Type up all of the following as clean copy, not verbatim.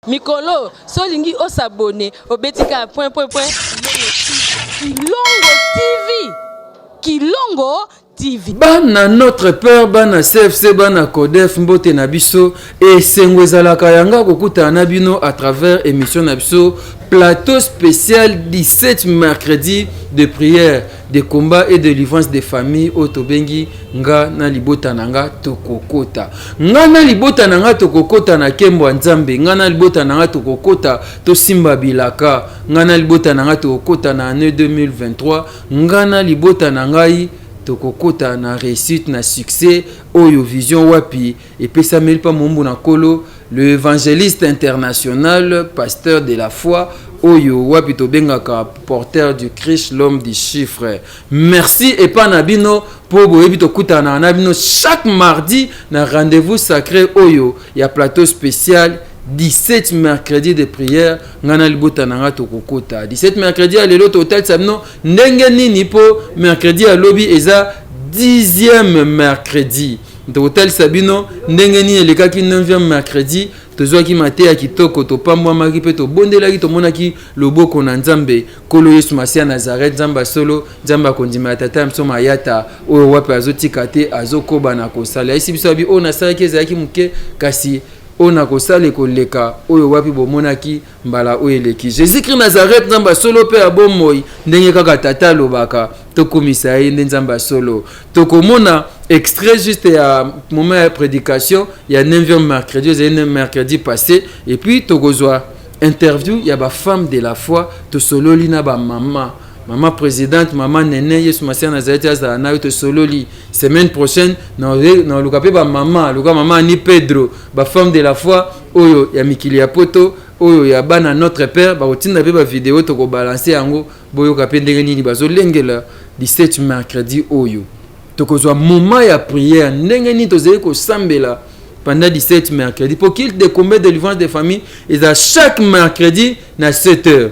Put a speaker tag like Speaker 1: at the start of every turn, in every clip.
Speaker 1: Mikolo so olingi o s'abonner obeti kaka point point point Kilongo TV Kilongo TV.
Speaker 2: Bana notre père bana CFC bana Codef mbote na biso esengo ezalaka yanga kokutana na bino à travers émission na biso plateau spécial 17 mercredi de prière de combat et de délivrance des familles oyo tobengi nga na libota na nga tokokota nga na libota na nga tokokota na nkembo ya nzambe nga na libota na nga tokokota tosimba bilaka nga na libota na nga tokokota na année 2023 nga na libota na ngai tokokota na réussite na succès oyo vision wapi epesameli mpa mombu na nkolo Le evangeliste international, pasteur de la foi, oyo wapi tobengaka porteur du Christ, l'homme du chiffre. Merci epa na bino po boyebi tokutana na bino chaque mardi na rendez-vous sacré oyo ya plateau spécial 17 mercredi de prière ngai na libota na ngai tokokota 17 mercredi ya lelo tokotalisa bino ndenge nini mpo mercredi ya lobi eza 10e mercredi Tokotalisa bino ndenge nini elekaki 9e mercredi, tozwaki mateya kitoko, topambwamaki mpe tobondelaki, tomonaki loboko na Nzambe, Nkolo Yesu Masiya Nazareth, Nzambe ya solo, Nzambe ya kondima ya tata ya biso Mayata, oyo wapi azotika te, azokoba na kosala. Ayebisi biso abi oyo nasalaki ezalaki moke, kasi oyo nakosala ekoleka oyo wapi bomonaki mbala oyo eleki. Jesus Christ Nazareth, Nzambe ya solo mpe ya bomoi, ndenge kaka tata alobaka, tokumisa ye nde Nzambe ya solo. Tokomona extrait juste ya moment ya prédication ya 9e mercredi, ezali mercredi passé, et puis tokozwa interview ya ba femme de la foi, tosololi na ba mama, mama présidente, mama Nene, Yesu Masiya Nazareti azala na yo. Tosololi semaine prochaine naluka mpe bamama, luka mama Ani Pedro, bafemme de la foi oyo ya mikili ya poto, oyo ya bana Notre Père, bakotinda mpe bavideo, tokobalanse yango, boyoka mpe ndenge nini bazolengela 17 mercredi oyo. Tokozwa moment ya prière, ndenge nini tozali kosambela pendant 17 mercredi, po culte de combat délivrance de famille eza chaque mercredi na 7 heures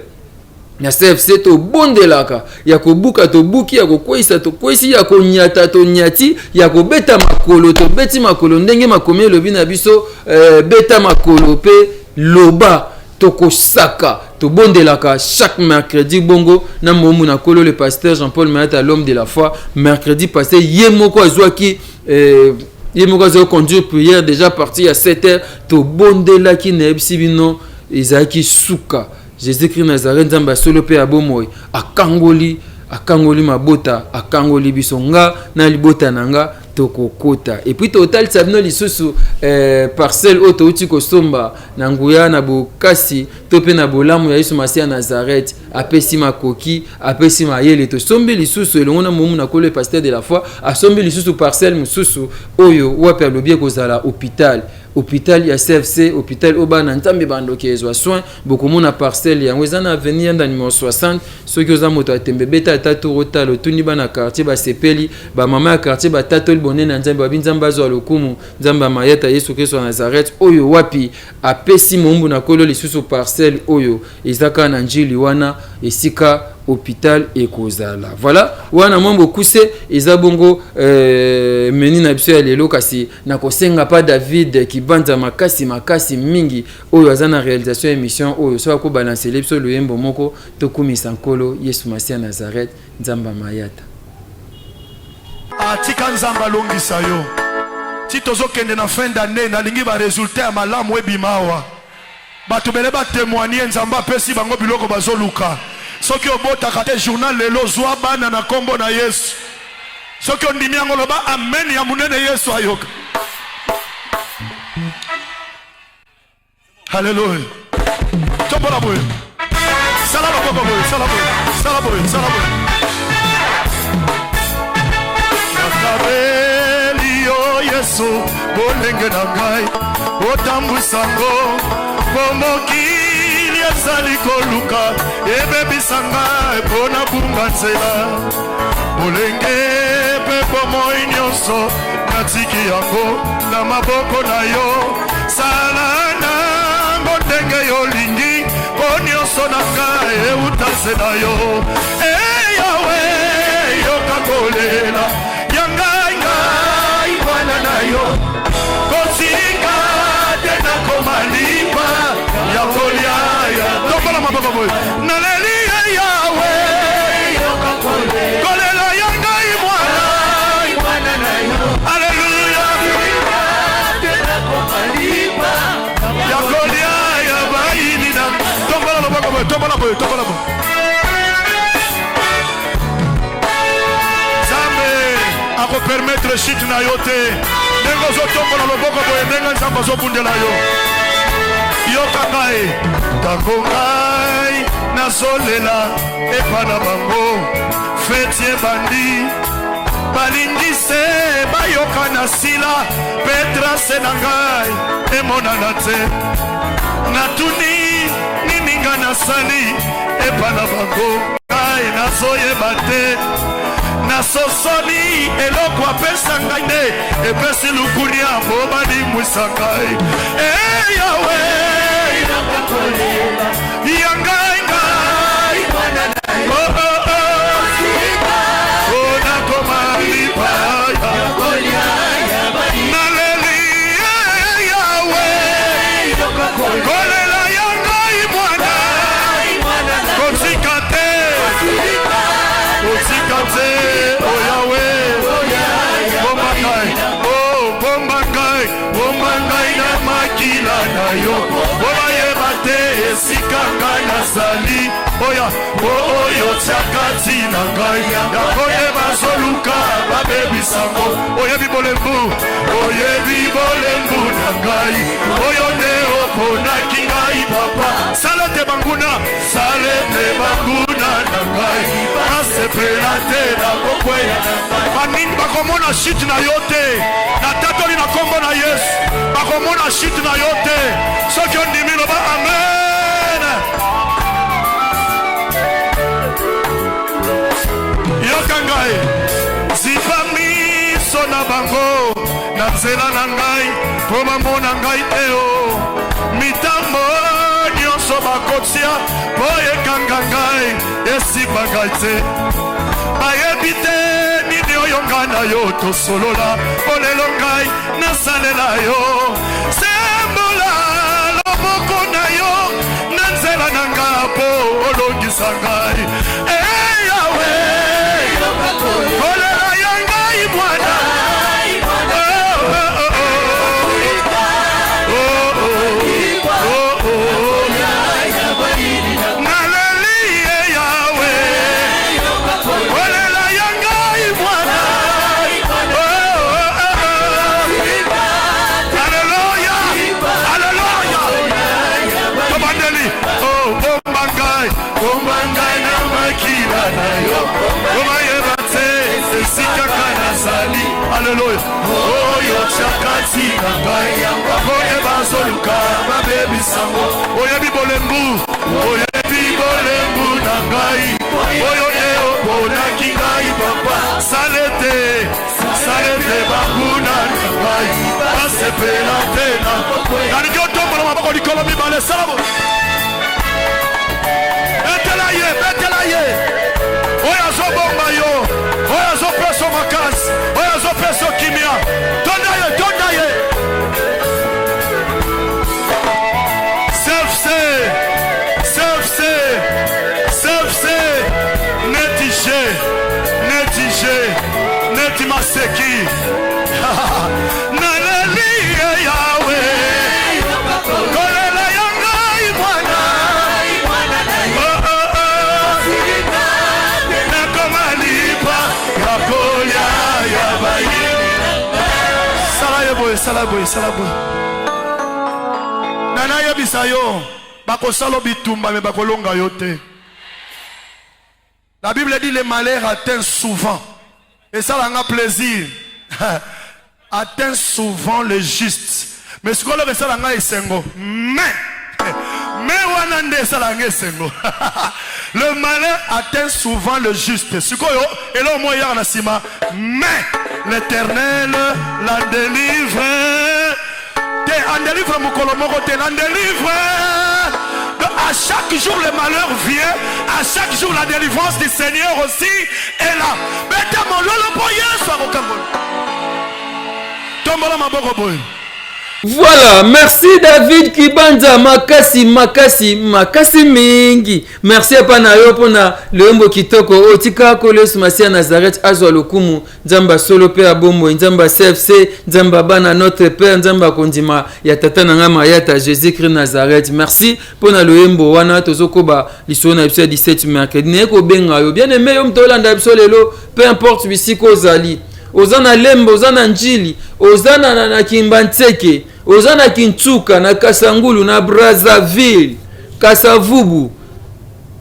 Speaker 2: na CFC. Tobondelaka ya kobuka tobuki, ya kokweyisa tokweyisi, ya konyata tonyati, ya kobeta makolo tobeti makolo, ndenge makomi elobi na biso beta makolo mpe loba tokosaka. Tobondelaka chaque mercredi bongo na momu na kolo le pasteur Jean-Paul Mayata, l'homme de la foi. Mercredi passé ye moko azwaki ye moko azwaki conduire prière déjà parti ya 7 heures. Tobondelaki, nayebisi bino ezalaki suka. Jésus-Christ Nazareth, Nzambe ya solo mpe ya bomoi, akangoli, akangoli mabota, akangoli biso. Nga na libota na nga tokokota. Et puis totalisa bino lisusu parcelle oyo touti kosomba na nguya na bokasi to mpe na bolamu ya Yesu Masiya Nazareth. Apesi makoki, apesi mayele, tosombi lisusu elongo na momu na kolo pasteur de la foi, asombi lisusu parcelle mosusu oyo wapi alobi ekozala hôpital, hôpital ya CFC, hôpital oyo bana Nzambe bandoki ezwa soin. Bokomona parcelle yango eza na avenue Yanda numéro 60. Soki oza moto ya tembe, beta ata tour, otala, otuni bana quartier, basepeli, bamama ya quartier batatoli bonene ya Nzambe, babi Nzambe azwa lokumu, Nzambe ya Mayata, Yesu Kristo ya Nazareth, oyo wapi apesi mombu na kolo lisusu parcelle oyo eza kaka na Njili wana esika hôpital ekozala. Voilà, wana mwa bokuse eza bongo menu na biso ya lelo. Kasi nakosenga pa David Kibanza makasi makasi mingi, oyo aza na réalisation ya émission oyo, soki akobalansele biso loyembo moko, tokumisa Nkolo Yesu Masiya Nazareth, Nzambe ya Mayata.
Speaker 3: Atika Nzambe alongisa yo. Ti tozokende na fin d'année, nalingi baresultat ya malamu ebima awa, bato bele batémoigne Nzambe apesi bango biloko bazoluka. Soki obotaka te, journal lelo zwa bana na nkombo na Yesu. Soki ondimi yango, loba amen ya monene, Yesu ayoka. Halleluya! Tombola boye, sala loboko boye, sala boye, sala boye, sala boye. Nakabeli yo Yesu bolenge na ngai, otambwisango, mpo mokili ezali koluka ebebisa ngai mpo nabunga nzela. Bolenge mpe bomoi nyonso natiki yango na maboko na yo, sala nango ndenge yolingi, mpo nyonso na ngai euta se na yo. E Yawe, yoka kolela ya ngai, ngai mwana na yo, kotika te nakoma lipa ya boye, tombola boye, tombola boye. Nzambe akopermettre chute na yo te. Ndenge ozotombola loboko boye, ndenge Nzambe azobundela yo. Yoka ngai, ntango ngai nazolela epa na bango, feti ebandi, balingi se bayoka na sila mpe trace na ngai emonana te. Natuni nini nga nasali epa na bango, ngai nazoyeba te. Nasosoli eloko apesa ngai nde epesi lukunia mpo balimwisa ngai. E Yawe ya ngai, ngai oh, oh, oh. Oh, nakoma lipaya naleli eh, Yawe kolela ya ngai mwana kotika te, kotika te, o Yawe bomba ngai, o bomba ngai, bomba ngai na makila na yo, po bayeba te esika ngai nazali. Oya po oyo tiaka ntina ngai yango nde bazoluka babebisango. Oyebi bolembu, oyebi bolembu na ngai, oyo nde oponaki ngai papa. Sala te banguna, sala ete banguna na ngai basepela te na kokweya. Baningi bakomona shite na yo te. Natatoli na nkombo na Yesu, bakomona shite na yo te. Soki ondimi, loba amen. Yoka ngai, zipa miso na bango na nzela na ngai mpo bamona ngai te. O mitambo nyonso bakotia mpo ekanga ngai esimba ngai te. Bayebi te nini oyo ngai na yo tosolola, mpo lelo ngai nasalela yo. Sembola loboko na yo na nzela na nga mpo olongisa ngai. E Yawe, kolela ya ngai mwana. Oh, oh, oh, oh. Oh, oh, oh, oh. Naleli ye Yawe, kolela ya ngai mwana. Oh, oh, oh, oh. Alleluya, alleluya. Tobandeli. Oh, bomba ngai, bomba ngai na makila na yo, po bayeba te esika ka nazali. Alleluya. Oyo tiaka ntina ngai bango nde bazoluka babebisango. Oyebi bolembu, oyebi bolembu na ngai, oyo nde oponaki ngai papa. Sala ete, sala ete banguna na ngai basepela te na nalingi. Otombola maboko likolo mibale, sala bo betela ye, betela ye oyo azobomba yo, oyo azopesa makasi, oyo azopesa kimia. Tonda ye, tonda ye. CFC, CFC, CFC, neti G, neti G, neti maseki. Naleli ye Yawe, kolela ya ngai mwana. Oh, oh, oh. Nakoma lipa ya kolia ya bayini. Sala ye boye, sala boye, sala boye. Na nayebisa yo, bakosala bitumba me bakolonga yo te. La Bible dit: le malheur atteint souvent, et ça nga plaisir, atteint souvent le juste. Mais sikoyo esala nga esengo, mais wana nde esala nga esengo. Le malheur atteint souvent le juste. Sikoyo eloko moko eyaka na nsima: mais l'Éternel la délivre. Te en délivre mokolo moko te, l'en délivre. Donc, à chaque jour le malheur vient, à chaque jour la délivrance du Seigneur aussi est là. Beta mololo mpo Yesu akokangola. Tombola maboko boye.
Speaker 2: Voilà, merci David Kibanza, makasi makasi makasi mingi. Merci epa na yo pona loyembo kitoko otika kolo Yesu Masiya Nazareth azwa lokumu, Nzambe solo pe ya bomoi, Nzambe CFC, Nzambe bana notre père, Nzambe kondima ya tata na nga Mayata Jésus-Christ Nazareth. Merci pona loyembo wana tozokoba lisolo na biso ya 17 mercredi. Naye kobenga yo bien aimé yo moto olanda biso lelo, peu importe bisika ozali. Oza na Lemba, oza na Njili, oza na, na, na Kimbanseke, oza na Kintsuka, na Kasangulu, na Brazzaville, Kasavubu.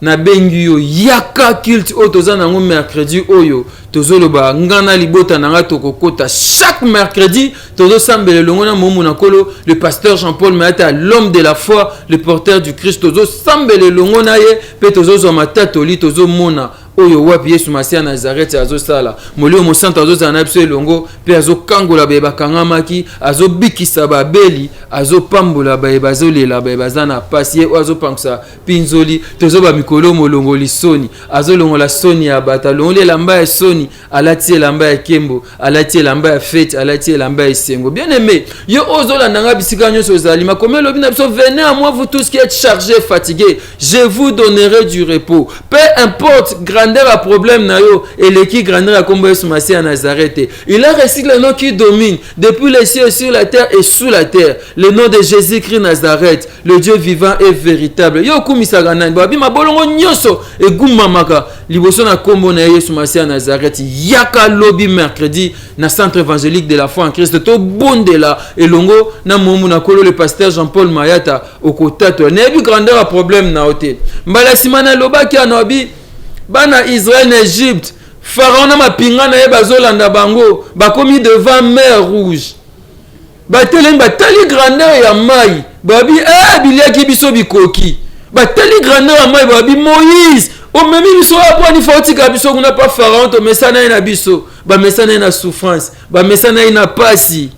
Speaker 2: Nabengi yo yaka culte oyo toza nango mercredi oyo tozoloba nga na libota na nga tokokota chaque mercredi tozosambela elongo na momu na nkolo le pasteur Jean-Paul Mayata, l'homme de la foi, le porteur du Christ. Tozosambela elongo na ye mpe tozozwa matatoli, tozomona oyo wapi Yesu Masiya Nazareth azosala. Molimo Mosantu azozala na biso elongo mpe azokangola baye bakangamaki, azobikisa babeli, azopambola baye bazolela, baye baza na pasi. Ye oyo azopangusa pinzoli, tozoba mikolo molongoli soni, azolongola soni ya bato, alongoli elamba ya soni, alati elamba ya kembo, alati elamba ya fete, alati elamba ya esengo. Bien aimé yo oyo ozolanda nga bisika nyonso ozali, makomi elobi na biso: "Venez à moi, vous tous qui êtes chargés, fatigués, je vous donnerai du repos." Peu importe grandeur ya problème na yo, eleki grandeur ya kombo Yesu Masiya ya Nazareth te. Il a reçu le nom qui domine depuis les cieux, sur la terre et sous la terre, le nom de Jésus-Christ Nazareth, le Dieu vivant et véritable. Yo okumisaka nani? Babi mabolongo nyonso egumbamaka liboso na nkombo na ye Yesu Masiya ya Nazareth. Yaka lobi mercredi na Centre évangélique de la foi en Christ, tobondela elongo na momu na nkolo le pasteur Jean-Paul Mayata. Okotatola. Nayebi grandeur ya problème na yo te. Mbala nsima nalobaki ya nabi bana Israel na Egypte, Pharaon na mapinga na ye bazolanda bango, bakomi devant mer Rouge, batelemi, batali grandeur ya mai, babi eh, biliaki biso bikoki. Batali grandeur ya mai, babi: "Moïse, omemi biso apwani fa otika biso kuna pa Pharaon?" Tomesana ye na biso, bamesana ye na souffrance, bamesana ye na pasi.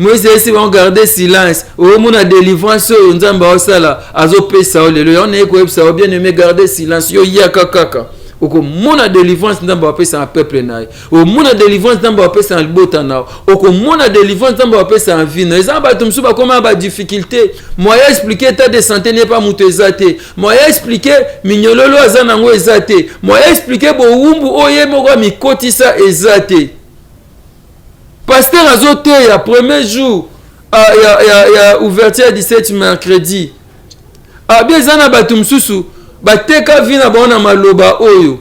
Speaker 2: Moïse esi bango garde silence. Omona délivrance oyo Nzambe aosala, azopesa yo lelo. Yango naye koyebisa yo, bien aimé, garde silence. Yo yaka kaka, okomona délivrance Nzambe apesa na peuple na ye, omona délivrance Nzambe apesa na libota na yo, okomona délivrance Nzambe apesa na vie na yo. Eza na bato mosusu bakóma na badifficulté, moyen expliquer état de santé ne pa moto eza te, moyen expliquer minyololo aza nango eza te, moyen expliquer bowumbu oyo ye moko amikotisa eza te. Pasteur azoteya premier jour ya ouverture ya 17 mercredi, abi eza na bato mosusu bateka vie na bango na maloba oyo.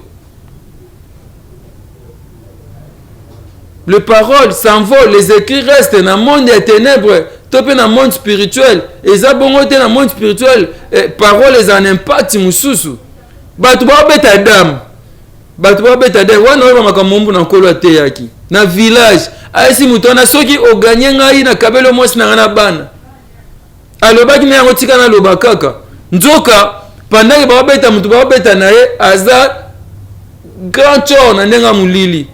Speaker 2: Le parole s'envole, les écrits restent. Na monde ya ténèbres to mpe na monde spirituel eza bongo te. Na monde spirituel parole eza na impact mosusu. Bato baobeta dame, bato babeta dame wana oyo makambo mbu na nkolo ateyaki na village. Ayesi moto wana: "Soki oganye ngai, na kabeli mwasi na ngai na bana." Alobaki na yango, tika naloba kaka. Nzoka pandaki babeta moto, babeta na ye aza grand tort na ndenge ya molili.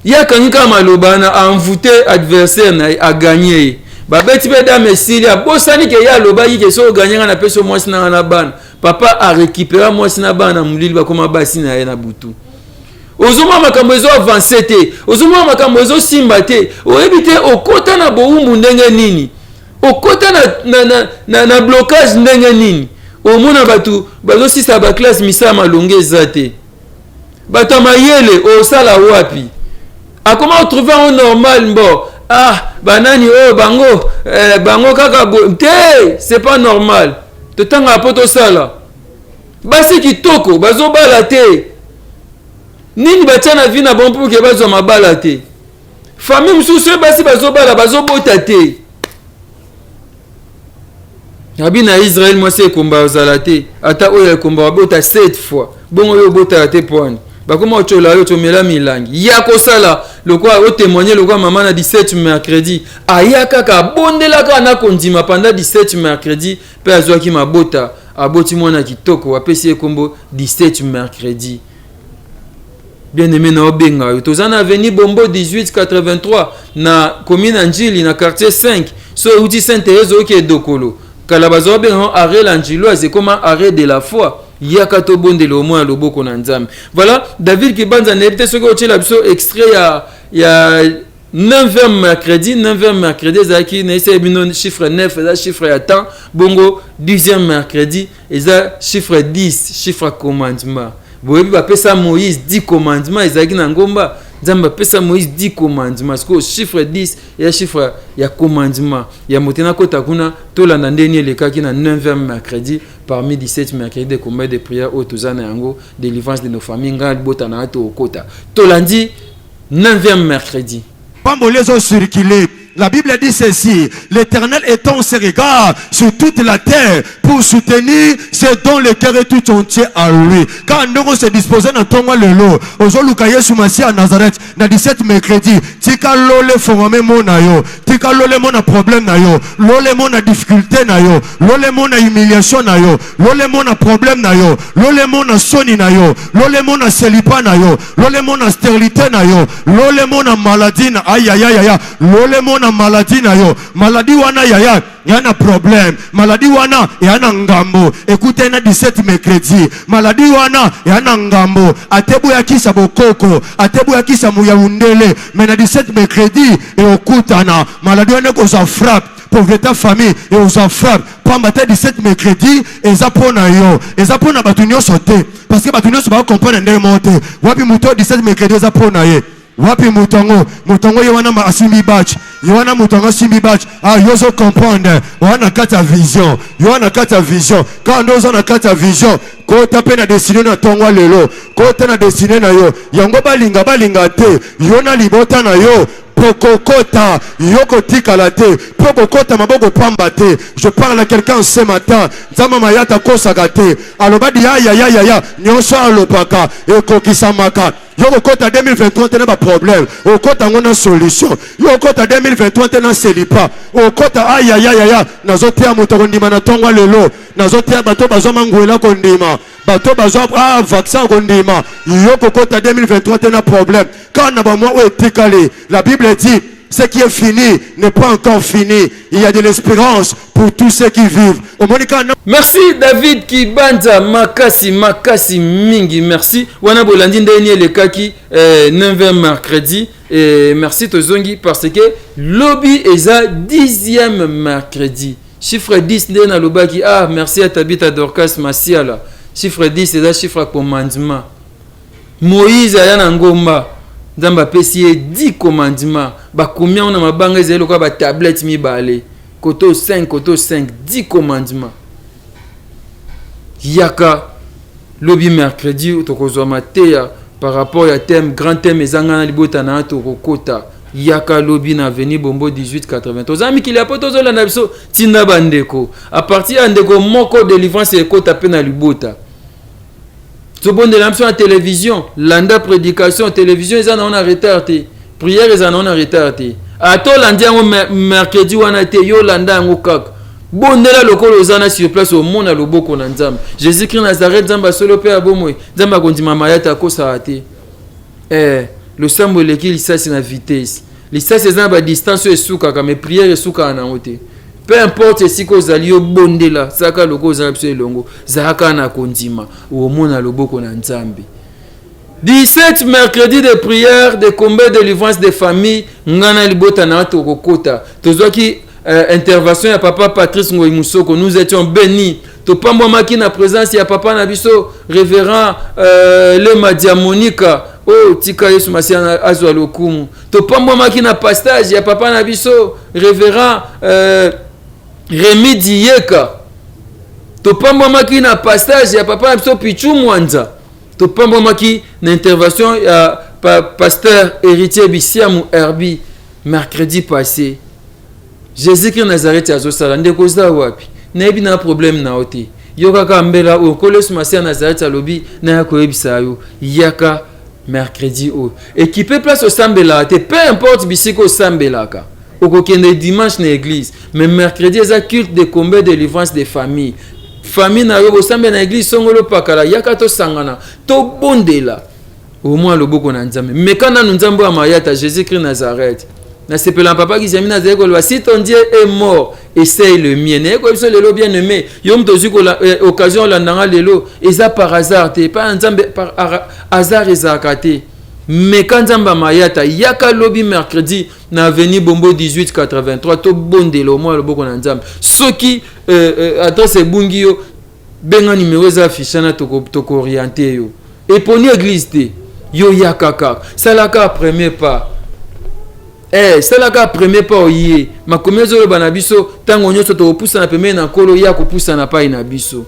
Speaker 2: Ye akangi kaka maloba na envoûte adversaire na ye, aganye ye. Babeti mpe dame esili, abosani ke ye alobaki ke soki oganye ngai, napesi yo mwasi na ngai na bana. Papa arécupéra mwasi na bana na molili, bakóma basi na ye na butu. Ozomona makambo ezo avance te, ozomona makambo ezosimba te, oyebi te okota na bowumbu ndenge nini, okota na blocage ndenge nini. Omona bato bazosisa baclasse, misala malonge eza te, bato ya mayele osala wapi? Akoma otrouve yango normal mbo ah banani oyo bango bango kaka te. C'est pas normal. Totangaka mpo tosala. Basi kitoko bazobala te, nini batia na vie na bango mpo ke bazwa mabala te? Famille mosusu oyo basi bazobala, bazobota te. Abi na Israel mwasi ekomba ozala te, ata oyo ekomba babota sept fois. Bongo oyo obotaka te poani bakoma otyola yo, tomela milangi ya kosala lokola otémoigne lokola mama na 17 mercredi. Aya kaka, abondelaka na kondima pendant 17 mercredi mpe azwaki mabota, aboti mwana kitoko, apesi ye kombo 17 mercredi. Bien aimé, na obenga yo, toza na avenue Bombo 1883 na commune ya Njili, na quartier 5. So euti Sainte Thérèse, oyoki edokolo kala bazwa babenga yango arrêt la Njiloise, ekoma arrêt de la foi. Yaka tobondela omoi ya loboko na Nzambe. Voilà, David Kibanza, nayebi te soki otiela biso extrait ya 9e mercredi. 9e mercredi ezalaki, nayesaki bino, chiffre 9 eza chiffre ya temps. Bongo 10e mercredi eza chiffre 10, chiffre ya commandement. Boyebi, bapesa Moïse 10 commandement, ezalaki na ngomba. Nzambe apesa Moïse 10 commandement. Sikoyo chiffre 10 eza chiffre ya commandement ya moto. Nakota kuna, tolanda ndeni elekaki na 9e mercredi parmi 17 mercredi de combat, de prière oyo toza na yango, délivrance de nos familles. Ngai, libota na nga, tokota. Tolandi 9e mercredi.
Speaker 4: Pamboli circuler. La Bible dit ceci: l'Éternel étend ses regards sur toute la terre pour soutenir ceux dont le cœur est tout entier à lui. Quand nous se disposons dans ton lelo, ozoluka Yesu Masiya à Nazareth, na 17 mercredi, tika lola efongwama mona yo, tika lola emona problème na yo, lola emona difficulté na yo, lola emona humiliation na yo, lola emona problème na yo, lola emona soni na yo, lola emona célibat na yo, lola emona stérilité na yo, lola emona maladie na aïe aïe aïe aïe, lola emona maladie na yo. Maladie wana, yaya, ya na problème, maladie wana ya na ngambo ekutani na 17 mercredi. Maladie wana ya na ngambo, ateboyakisa bokoko, ateboyakisa ya mundele, mais na 17 mercredi eokutana. Maladie wana ekozwa frappe, pauvreté, famille ekozwa frappe, pamba te 17 mercredi eza mpo na yo, eza mpo na bato nyonso te, parce que bato nyonso bakocomprendre ndenge moko te. Wapi moto oyo 17 mercredi eza mpo na ye? Wapi moto yango? Moto yango ye wana asimbi badge, ye wana moto yango asimbi badge. Ah, yo ozocomprendre oza na kati ya vision, yo wana na kati ya vision. Kaka nde oza na kati ya vision, kota mpe na destinée na ntongo lelo, kota na destinée na yo. Yango balinga balinga te, yo na libota na yo pokokota, yo kotikala te mpo kokota maboko pamba te. Je parle à quelqu'un ce matin. Nzambe mayata akosaka te. Aloba di yayayayaya, nyonso alobaka ekokisamaka. Yo kokota 2023 te na baproblème, okota yango na solution. Yo okota 2023 te na célibat, okota ayayayaya. Nazoteya moto akondima na ntongo lelo. Nazoteya bato bazwa mangwela kondima, bato bazwa vaccin kondima. Yo kokota 2023 te na problème. Kaka na bamwa oyo etikali, la Bible dit: ce qui est fini n'est pas encore fini. Il y a de l'espérance pour tous ceux qui vivent. Omoni kaka.
Speaker 2: Merci David Kibanza, makasi makasi mingi, merci. Wana bolandi ndeni elekaki 9e mercredi. Merci. Tozongi parce que lobi eza 10e mercredi, chiffre 10 nde nalobaki. Ah, merci ya Tabita Dorcas Masiala. Chiffre 10 eza chiffre ya commandement. Moïse aya na ngomba, Nzambe apesi ye 10 commandement, bakomi yango na mabanga, ezali lokola batablette mibale, koto 5, koto 5, 10 commandement. Yaka lobi mercredi, tokozwa mateya par rapport ya thème, grand thème eza ngai na libota na ya tokokota. Yaka lobi na avenue Bombo 1880. Toza mikili ya po tozolanda biso, ntinda bandeko. À partir ya ndeko moko, délivrance ekota mpe na libota. Tobondela biso na télévision, landa prédication. Télévision eza nango na retard te, prière eza nango na retard te. Ata olandi yango mercredi wana te, yo olanda yango kaka, bondela lokola oza na sur place, omona loboko na Nzambe. Jésus Christ Nazareth, Nzambe asolo mpe ya bomoi, Nzambe akondima mayata, akosaka te. Losambo eleki lisasi na vitesse. Lisasi eza na badistance oyo esukaka, mais prière esukaka nango te. Peu importe esika ozali, yo bondela zalaka lokola oza na biso elongo, zalaka na kondima, omona loboko na Nzambe. 17 mercredi de prière, de combat, de délivrance de famille, ngai na libota na tokokota. Tozwaki intervention ya papa Patrice Ngoi Musoko. Nous étions bénis, topambwamaki na présence ya papa na biso révérend Lema Diamonika. Oyo oh, tika Yesu Masiya azwa lokumu. Topambwamaki na passage ya papa na biso révérend Remi Dieka. Topambwamaki na passage ya papa na biso Pichu Mwanza. Topambwamaki na intervention ya pasteur Héritier Bisiamu Herbi mercredi passé. Jésus Christ Nazareth azosala. Ndeko, oza wapi? Nayebi na problème na yo te. Yo kaka mbela oyo Nkolo Yesu Masiya Nazareth alobi naya koyebisa yo: yaka mercredi oyo. Équipe place osambelaka te, peu importe bisika osambelaka, okokende dimanche na église, mais mercredi eza culte de combat, délivrance de famille. Famille na yo bosambela na église songolo pakala, yaka tosangana, tobondela omwa loboko na Nzambe. Meka nanu Nzambe oyo ya mayata, Jésus Christ Nazareth. Nasepela papa Kisiami, nazali koloba: si ton Dieu est mort, essaye le mien. Naye koyebi biso lelo, bien aimé, yo moto ozwi occasion olandanga lelo, eza par hasard te. Epai ya Nzambe par hasard ezalaka te. Meka Nzambe ya mayata, yaka lobi mercredi na avenue Bombo 1883, tobondela omwa loboko na Nzambe. Soki adresse ebungi yo, benga numero eza affiche na toko orienter yo. Eponi église te, yo yaka kaka, salaka premier pas. Salaka premier pas oye. Makomi ezoloba na biso ntango nyonso tokopusana pembeni na Nkolo, ya kopusana pai na biso.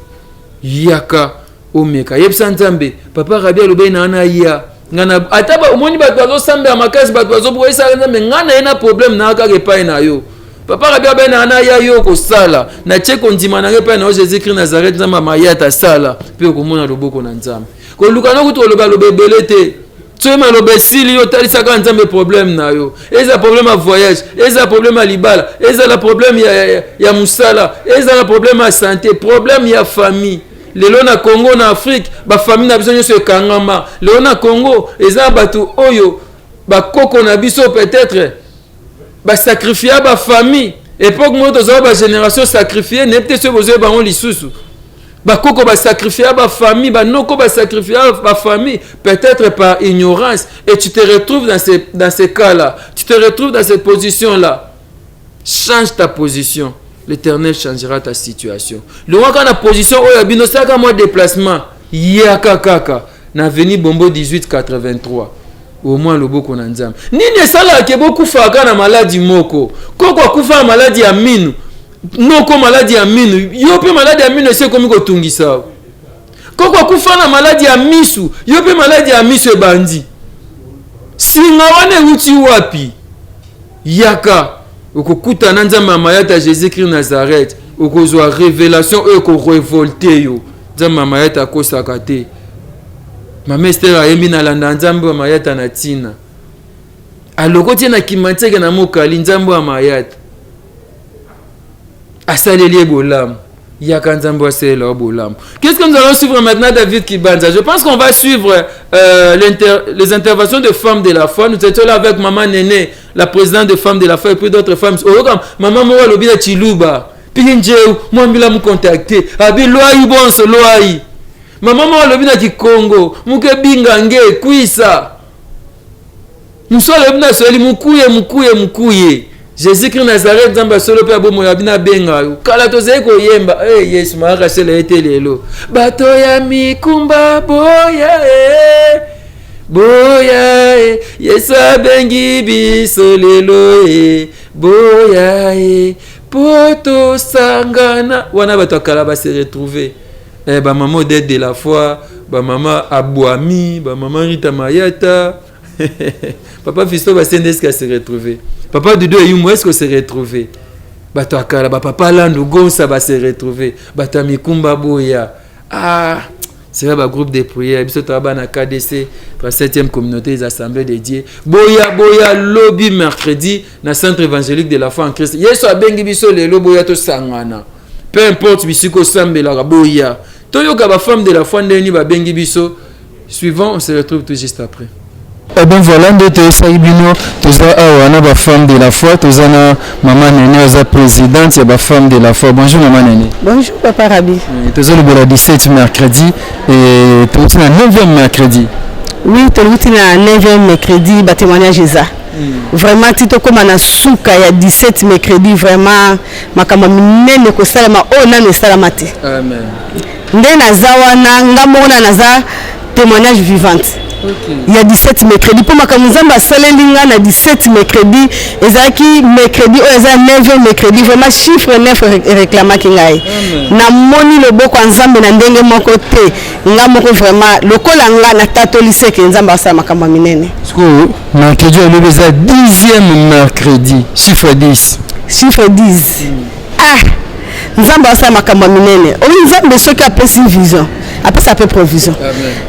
Speaker 2: Yaka omeka, yebisa Nzambe, papa Rabi alobeli na wana ya nga ata omoni bato bazosambela makasi, bato bazoboyisaka Nzambe, nga na ye na problème na kaka epai na yo. Papa Rabi alobeli na wana ya yo kosala natie kondima na ngai epai na yo, Jésus Christ Nazareth, Nzambe mayata, sala mpe okomona loboko na Nzambe. Koluka no kutu koloba loba ebele te, soki maloba esili yo, otalisaka Nzambe problème na yo. Eza problème ya voyage, eza problème ya libala, ezala problème ya mosala, ezala problème ya santé, problème ya famille. Lelo na Congo, na Afrique, bafamille na biso nyonso ekangama. Lelo na Congo eza bato oyo bakoko na biso peut-être basacrifier bafamille. Époque moko tozala bagénération sacrifié, nayebi te soki bozoyeba bango lisusu. Bakoko basacrifier bafamille, banoko basacrifier bafamille, peut-être par ignorance, et tu te retrouves dans ces cas-là, tu te retrouves dans cette position-là. Change ta position, l'Éternel changera ta situation. Longwa kaka na position oyo ya bino, salaka mwa déplacement, yaka kaka na avenue Bombo 1883, au moins loboko na Nzambe. Nini esalaka bokufaka na maladi moko? Koko akufa na maladi ya minu, noko maladi ya minu, yo mpe maladi ya minu esi ekomi kotungisa. Koko akufa na maladi ya misu, yo mpe maladi ya misu ebandi. Singa wana euti wapi? Yaka, okokutana Nzambe ya mayata, Jésus Christ Nazareth, okozwa révélation oyo ekorévolter yo. Nzambe ya mayata akosaka te. Mama Ester ayembi: "Nalanda Nzambe ya mayata na ntina alokoti ye na kimatieke na mokali." Nzambe ya mayata asaleli ye bolamu. Yaka, Nzambe asalela yo bolamu. Qu'est-ce que nous allons suivre maintenant? David Kibanza, je pense qu'on va suivre les interventions de femmes de la foi. Nous étions là avec maman Néné, la présidente de femmes de la foi, et puis d'autres femmes. Oyoka mama moko alobi na Chiluba: "Pinjeu mwambila mucontacte abi lwai bonso lwai." Mama moko alobi na Kikongo: "Muke binga nge kwisa." Mosu alobi na Swahili: "Mukuye, mukuye, mukuye." Jésus Christ Nazareth, Nzambe asolo mpe abomoi, abina abenga yo. Kala tozali koyemba: "Hey, Yesu maakasela ye te." Lelo bato ya mikumba, boya e, boya e, Yesu abengi biso lelo e, boya e, po tosangana. Wana bato ya kala base retrouve. Bamama Odette de la Foi, bamama Abwami, bamama Rita Mayata, papa Fisto Basende, est-ce se retrouver? Papa Dudu Eyumu, est-ce que se retrouver? Bato ya kala, bapapa Landu Gonsa base retrouver. Bato ya mikumba, boya. Ah, c'est vrai, bagroupe de prière biso toya bana KDC, 37e communauté des assemblées de Dieu. Boya, boya lobi mercredi na centre évangélique de la foi en Christ. Yesu abengi biso lelo, boya tosangana. Peu importe bisika osambelaka, boya toyoka bafemme de la foi ndenge nini babengi biso. Suivant, on se retrouve tout juste après. Eh bien voilà, nde toyesaki bino, toza awa na bafemme de la foi. Toza na mama Nene, aza présidente ya bafemme de la foi. Bonjour mama Nene.
Speaker 5: Bonjour papa Rabi.
Speaker 2: Tozolobela 17 mercredi et touti na 9e mercredi.
Speaker 5: Oui, toluti na 9e mercredi, batémoignage eza vraiment ti tokóma na suka ya 17 mercredi. Vraiment makambo minene kosalema oyo nano esalama te.
Speaker 2: Amen.
Speaker 5: Nde naza wana, nga moko na naza témoignage vivante ya 17 mercredi, mpo makambo Nzambe asaleli nga na 17 mercredi ezalaki mercredi oyo eza 9 mercredi. Vraiment chiffre 9 ereklamaki ngai. Namoni loboko ya Nzambe na ndenge moko te. Nga moko vraiment, lokola nga natatoli seke Nzambe asala makambo ya minene.
Speaker 2: Sikoyo mercredi olobi eza 10e mercredi, chiffre 10.
Speaker 5: Chiffre 10, ah, Nzambe asala makambo ya minene oyo. Nzambe soki apesi vision, apesa mpe provision.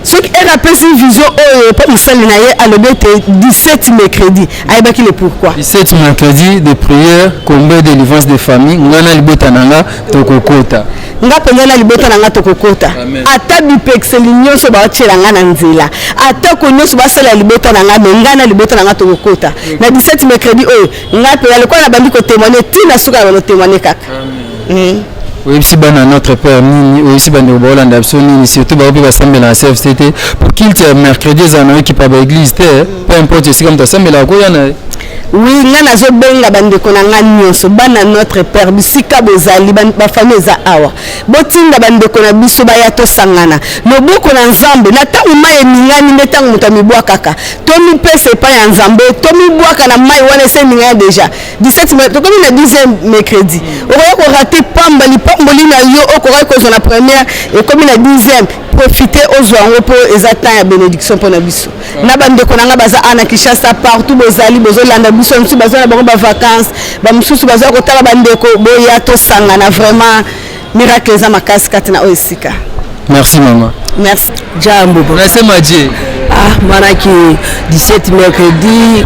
Speaker 5: Soki ere apesi vision oyo mpo mosali na ye alobi ete 17 mercredi, ayebaki le pourquoi.
Speaker 2: 17 mercredi de prière, combat, délivrance de famille. Ngai na libota na nga tokokota.
Speaker 5: Nga mpenza na libota na nga tokokota. Ata bipekiseli nyonso baotiela nga na nzela, atako nyonso basala libota na nga, me ngai na libota na nga tokokota na 17 mercredi oyo. Ngai mpenza lokola nabandi kotémoigner, ntina suka na bano témoigner kaka.
Speaker 2: Oyebisi bana Notre Père nini? Oyebisi bandeko baolanda biso nini? Surtout bao mpe basambelaka CFC te, po culte ya mercredi ezala na yo ekipa baeglise te, peu importe esika moto asambelaka koya na ye.
Speaker 5: Oui, ngai nazobenga bandeko na ngai nyonso, bana Notre Père, bisika bozali, bafamille eza awa, botinda bandeko na biso baya, tosangana loboko na Nzambe. Na ntango mai eningani nde ntango moto amibwakaka. Tomipesa epai ya Nzambe, tomibwaka na mai wana ese eningani déjà. 17, tokomi na 10e mercredi. Okoya korater pamba lipamboli na yo okokaki kozwa na première, ekomi na 10e. Profite, ozwa yango, mpo eza temps ya bénédiction mpo na biso. Na bandeko na nga baza ana Kinshasa, partout bozali, bozolanda biso, mosusu baza na bango bavacance, bamosusu baza kotala bandeko, boya tosangana. Vraiment, miracle eza makasi kati na oyo esika.
Speaker 2: Merci, mama.
Speaker 5: Merci.
Speaker 6: Jambo.
Speaker 2: Unasema je?
Speaker 6: Ah, manaki 17 mercredi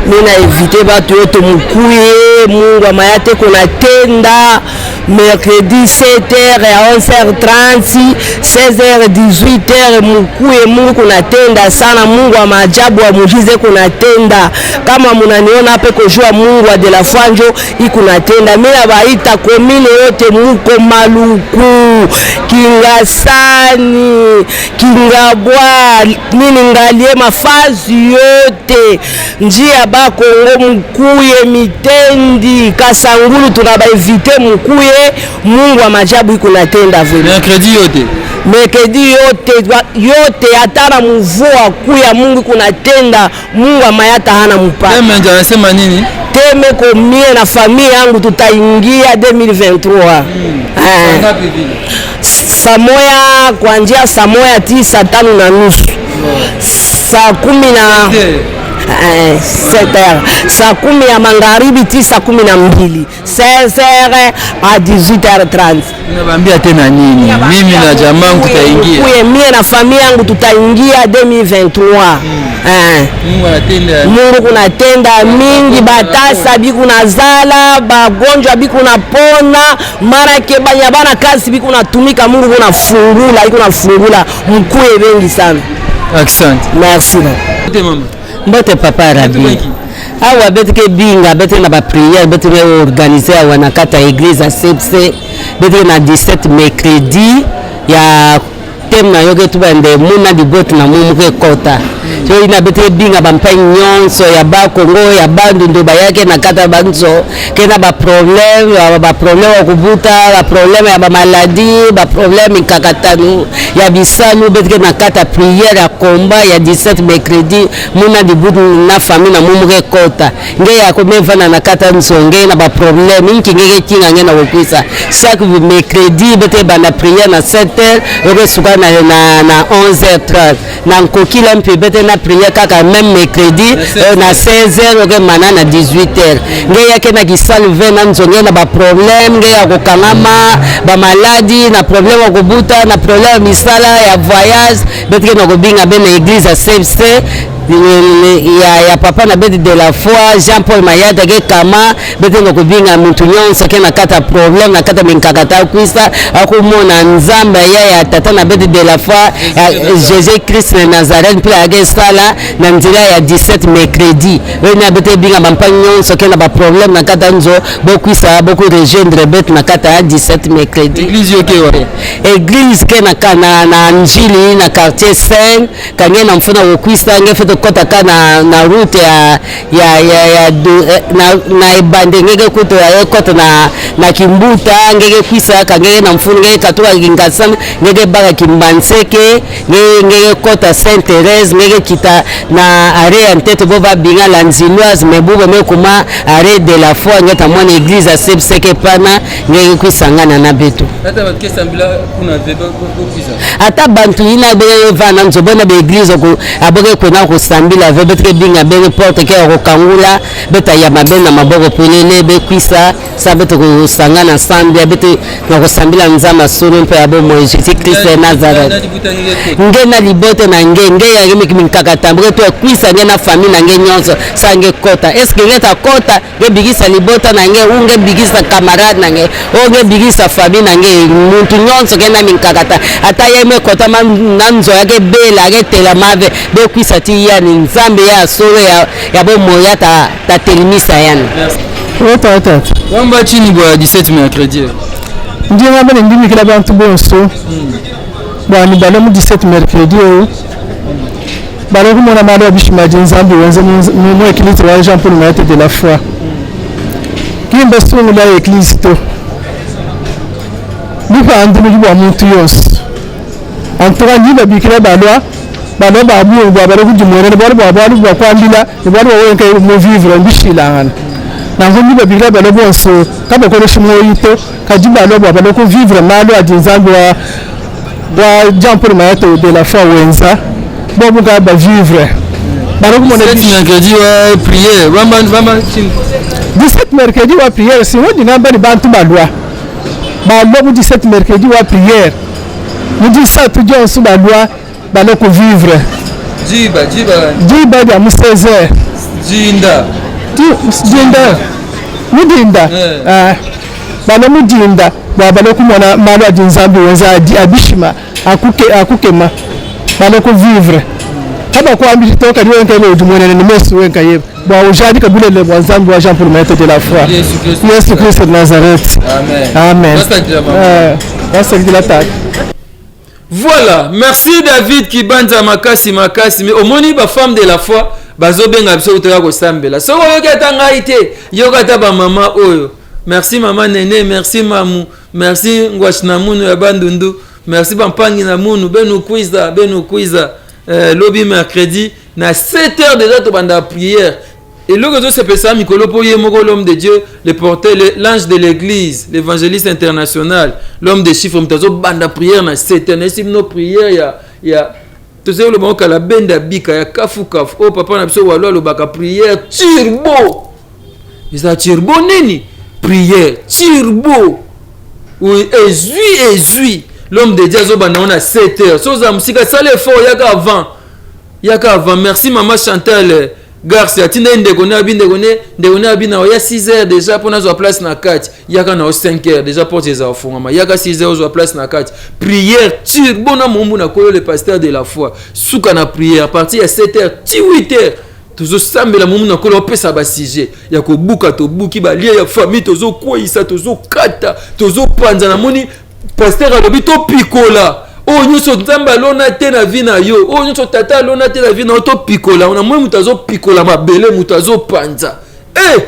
Speaker 6: mina invite batu yote mukuye. Mungu amaya te kunatenda mercredi 7h ya 11h30, 16h, 18h, mukuye. Mungu kunatenda sana, Mungu wa maajabu, wa muujiza kunatenda. Kama munaniona hapa kujua Mungu wa de la foi njo ikunatenda. Mina baita commune yote, muko Maluku, Kingasani, Kingabwa, nini, Ngaliema, fazi yote, njia Bakongo, mukuye Mitendi, Kasangulu, tunabainvite mukuye. Mungu wa majabu ikunatenda vraiment.
Speaker 2: Mercredi yote?
Speaker 6: Mercredi yote yote, hata na mvua kuya, Mungu kunatenda. Mungu amayata hana mpaka.
Speaker 2: Thème ndio anasema nini?
Speaker 6: Thème komie na famille yangu tutaingia 2023. Eh.
Speaker 2: Ngapi vile?
Speaker 6: Saa 1, kuanzia saa 1 ti saa 5:30, saa 10 na 7 heures, saa 10 ya magharibi ti saa 12, 16h à 18h30.
Speaker 2: Unawaambia tena nini? Mimi na jamaa yangu tutaingia.
Speaker 6: Kuye, mie na familia yangu tutaingia 2023. Eh.
Speaker 2: Mungu anatenda.
Speaker 6: Mungu kunatenda mingi, batasa bikunazala, bagonjwa bikunapona, marake banya bana kazi bikunatumika. Mungu kunafungula, ikunafungula, mkuye bengi sana.
Speaker 2: Asante.
Speaker 6: Merci.
Speaker 2: Mbote, mama.
Speaker 7: Mbote, papa Rabi.
Speaker 2: Mbote.
Speaker 7: Awa betike binga betike na baprière betike organise awa na kati ya église ya CFC, betike na 17 mercredi ya thème na yo ke tubande muna liboti na mumu ke kota so ina betike binga bampai nyonso ya Bakongo, ya Bandundu, bayake na kati ya banzo ke na baproblème ya baproblème ya kobuta, baproblème ya bamaladi, baproblème mikakatano ya bisalu. Betike na kati ya prière ya komba ya 17 mercredi muna libutu na famille na mumu ke kota nge yako mevanda na kati ya nzo nge na baproblème inki nge kekinga nge na kokwisa. Chaque mercredi bete banda prière na 7 heures, okesuka na 11h30. Na nkokila mpe bete na prière kaka même mercredi na 16 heures, okemana na 18 heures. Nge yake na kisalu ve na nzo nge na baproblème nge ya kokangama, bamaladi, na problème ya kobuta, na problème ya misala, ya voyage, betike na kobinga be na église ya CFC ya papa na bete de la foi Jean Paul Mayata ke kama bete na kobinga mutu nyonso ke na kati ya problème, na kati ya minkakata, akwisa akomona Nzambe ya tata na bete de la foi ya Jésus Christ na Nazareth mpe ayaki esala na nzela ya 17 mercredi oyo na bete ebinga bampa nyonso ke na baproblème na kati ya nzo, bokwisa bokorejoindre bete na kati ya 17 mercredi.
Speaker 2: Église yoke wa?
Speaker 7: Église ke na Njili, na quartier 5, kange na mfuna kokwisa nge fe tokɔta ka na route ya na ebande ngeke kutu ekɔta na Kimbuta, ngeke kwisa kangeke na mfunu ngeke katuka Kingasani, ngeke baka Kimbanseke, ngeke kɔta Sainte Thérèse, ngeke kita na arrêt ya ntete bo babinga la Nziloise, me bubo me kuma arrêt de la foi, ngeta mwana église ya Sebseke pana ngeke kwisangana na betu.
Speaker 2: Ata bato kesambila kuna ve bokwisa?
Speaker 7: Ata bantu ina benge vana nzobo na baeglise aboke kwena kosambila ve, betike binga benge porte ke kokangula, beta yamba be na maboko polele, bekwisa sa bete kosanga na sambia bete na kosambila Nzambe asolo mpe ya bomoi Jésus Christ ya Nazareth.
Speaker 2: Na libuta ngeke kota?
Speaker 7: Nge na libote na nge nge yange miki minkaka mboke to ekwisa nge na famille na nge nyonso sa nge kota eske nge ta kota nge bikisa libota na nge u nge bikisa camarade na nge o nge bikisa famille na nge muntu nyonso ke na minkakata ata ye me kota ma na nzo yake bela ake tela mave bekwisa ti yani Nzambe ya solo ya bomoi ya ta telimisa yani.
Speaker 5: Oto oto.
Speaker 2: Wamba chini bwa 17 mercredi?
Speaker 8: Ndi ngamba ne ndimikila bantu bonso bua ne balue mu 17 mercredi eu balue kumona malu a bishima adi Nzambi wenza mu eklise wa Jean Paul Mayata de la foi. Ki mbasungula eklise to, lupandu ludi bua muntu yonso. En tout cas ndi babikila balua balua ba bungi bua balue kudimuenena bualu bua bualu bua kuambila ne bualu bua wewe nkaye mu vivre mbishilangana. Nanku ndi babikila balua bonso kabakoleshi muoyo to, kadi balua bua balue ku vivre malu adi Nzambi wa wa Jean Paul Mayata de la foi wenza bobu nkaya ba vivre balue kumona
Speaker 2: 17 mercredi wa prière bamba bamba
Speaker 8: 17 mercredi wa prière sinon ndingamba ni bantu balua balua mu 17 mercredi wa prière mu disatu dionso balua balua ku vivre
Speaker 2: diba diba
Speaker 8: diba dia mu 16 heures
Speaker 2: dinda
Speaker 8: dinda mu dinda eh. Ah, balua mu dinda bua balua kumona malu adi Nzambi wenza adi abishima akukema balua ku vivre kabakuambidi to kadi wewe nkayebe udimuenene ne mesu wewe nkayebe bua ujadika bulelela bua Nzambi wa Jean Paul Maître de la foi Yesu Christ de Nazareth.
Speaker 2: Amen.
Speaker 8: Amen. Tata.
Speaker 2: Voilà, merci David Kibanza makasi makasi. Mais omoni ba femme de la foi bazobenga biso toya kosambela. Soki oyoki ata ngai te, yoka ata ba mama oyo. Merci mama Nene, merci mamu, merci Ngwash na munu ya Bandundu, merci bampangi na munu, benu kwiza, benu kwiza. Euh, lobi mercredi na 7 heures déjà tobanda prière eloko ezosepelisa mikolo mpo ye moko l'homme de dieu le porteur l'ange de l'église l'évangéliste international l'homme de chiffre moto azobanda prière na 7 heures nayesi bino prière ya ya tozali koloba ngo kala benda bika ya kafukafu oyo papa na biso walo alobaka prière turbo eza turbo nini prière turbo ezwi ezwi l'homme de dieu azobanda ngo na 7 heures so ozala mosika sala effort yaka avant yaka avant merci mama chantal garce atindaki ndeko ne abi ndeko ne ndeko ne abi na oya 6 heures déjà mpo nazwa place na kati yaka na yo 5 heures déjà porte ezala ofungama yaka 6 heures ozwa place na kati prière turbo na mombu na koyo le pasteur de la foi suka na prière partir ya 7 heures ti 8 heures tozosambela momu na nkolo opesa basujet ya kobuka tobuki balie ya famille tozokweyisa tozokata tozopanza namoni paster alobi topikola oyo nyonso nzambe alona te na vi na yo oyo nyonso tata alona te na vi na yo topikola namoni moto azopikola mabele moto azopanza e eh!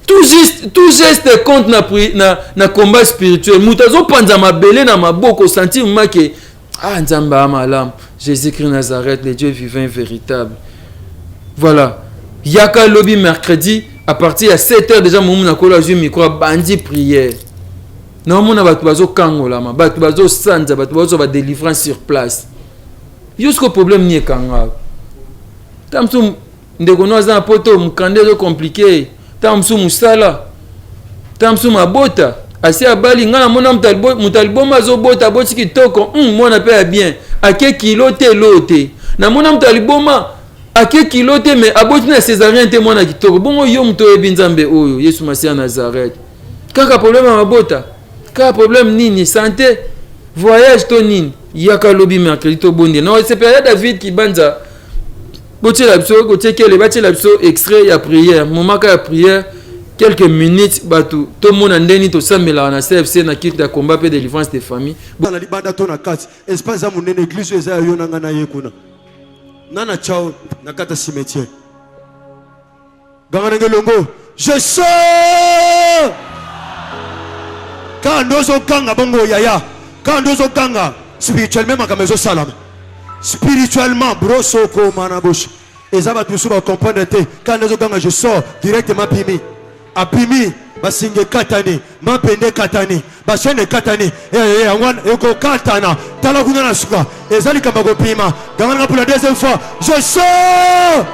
Speaker 2: tout juste tout geste compte na, na, na combat spirituel moto azopanza mabele na maboko sentir make ah nzambe a malamu jésus christ nazareth le dieu vivant et véritable voilà yaka lobi mercredi à partir ya 7 heures déjà momu na kolo azwi micro abandi prière naomona bato bazokangolama bato bazosanza bato bazozwa badelivrance sur place yo siko problème ni ekanga ta mosusu ndeko no aza na poto mokanda ezo compliqué ntango mosusu mosala ntango mosusu mabota asi abali ngai namona moto ya liboma azobota aboti kitoko mwana mpe ya bien ake kilo te eloo te namona moto ya liboma ake kilo te me aboti na césarien te mwana kitoko bongo yo moto oyebi nzambe oyo yesu masiya nazareth kaka problème ya mabota kaka problème nini sante voyage to nini yaka lobi mercredi tobondela na osepela ya david kibanza botiela biso kotiekele batiela biso extrait ya prière moment ka ya prière quelques minutes bato tomona ndenge nini tosambelaka na cfc na culte ya combat mpe délivrance des familles
Speaker 4: na libanda to na kati espace eza monene eglise oyo eza ya yo na ngai na ye kuna nana chao na kati ya cimetière ganga ndenge elongo je sors kaka nde ozoganga bongo yaya kaka nde ozoganga spirituellement makambo ezosalama spirituellement broso okoma na boshe eza bato mosusu bacomprendre te kaka nde ozoganga je sors directement bimi abimi basinga ekatani mapende ekatani bashene ekatani eh, eh, yango wana ekokatana tala kuna na suka eza likambo ya kopima ganga nanga pour la deuxième fois je sors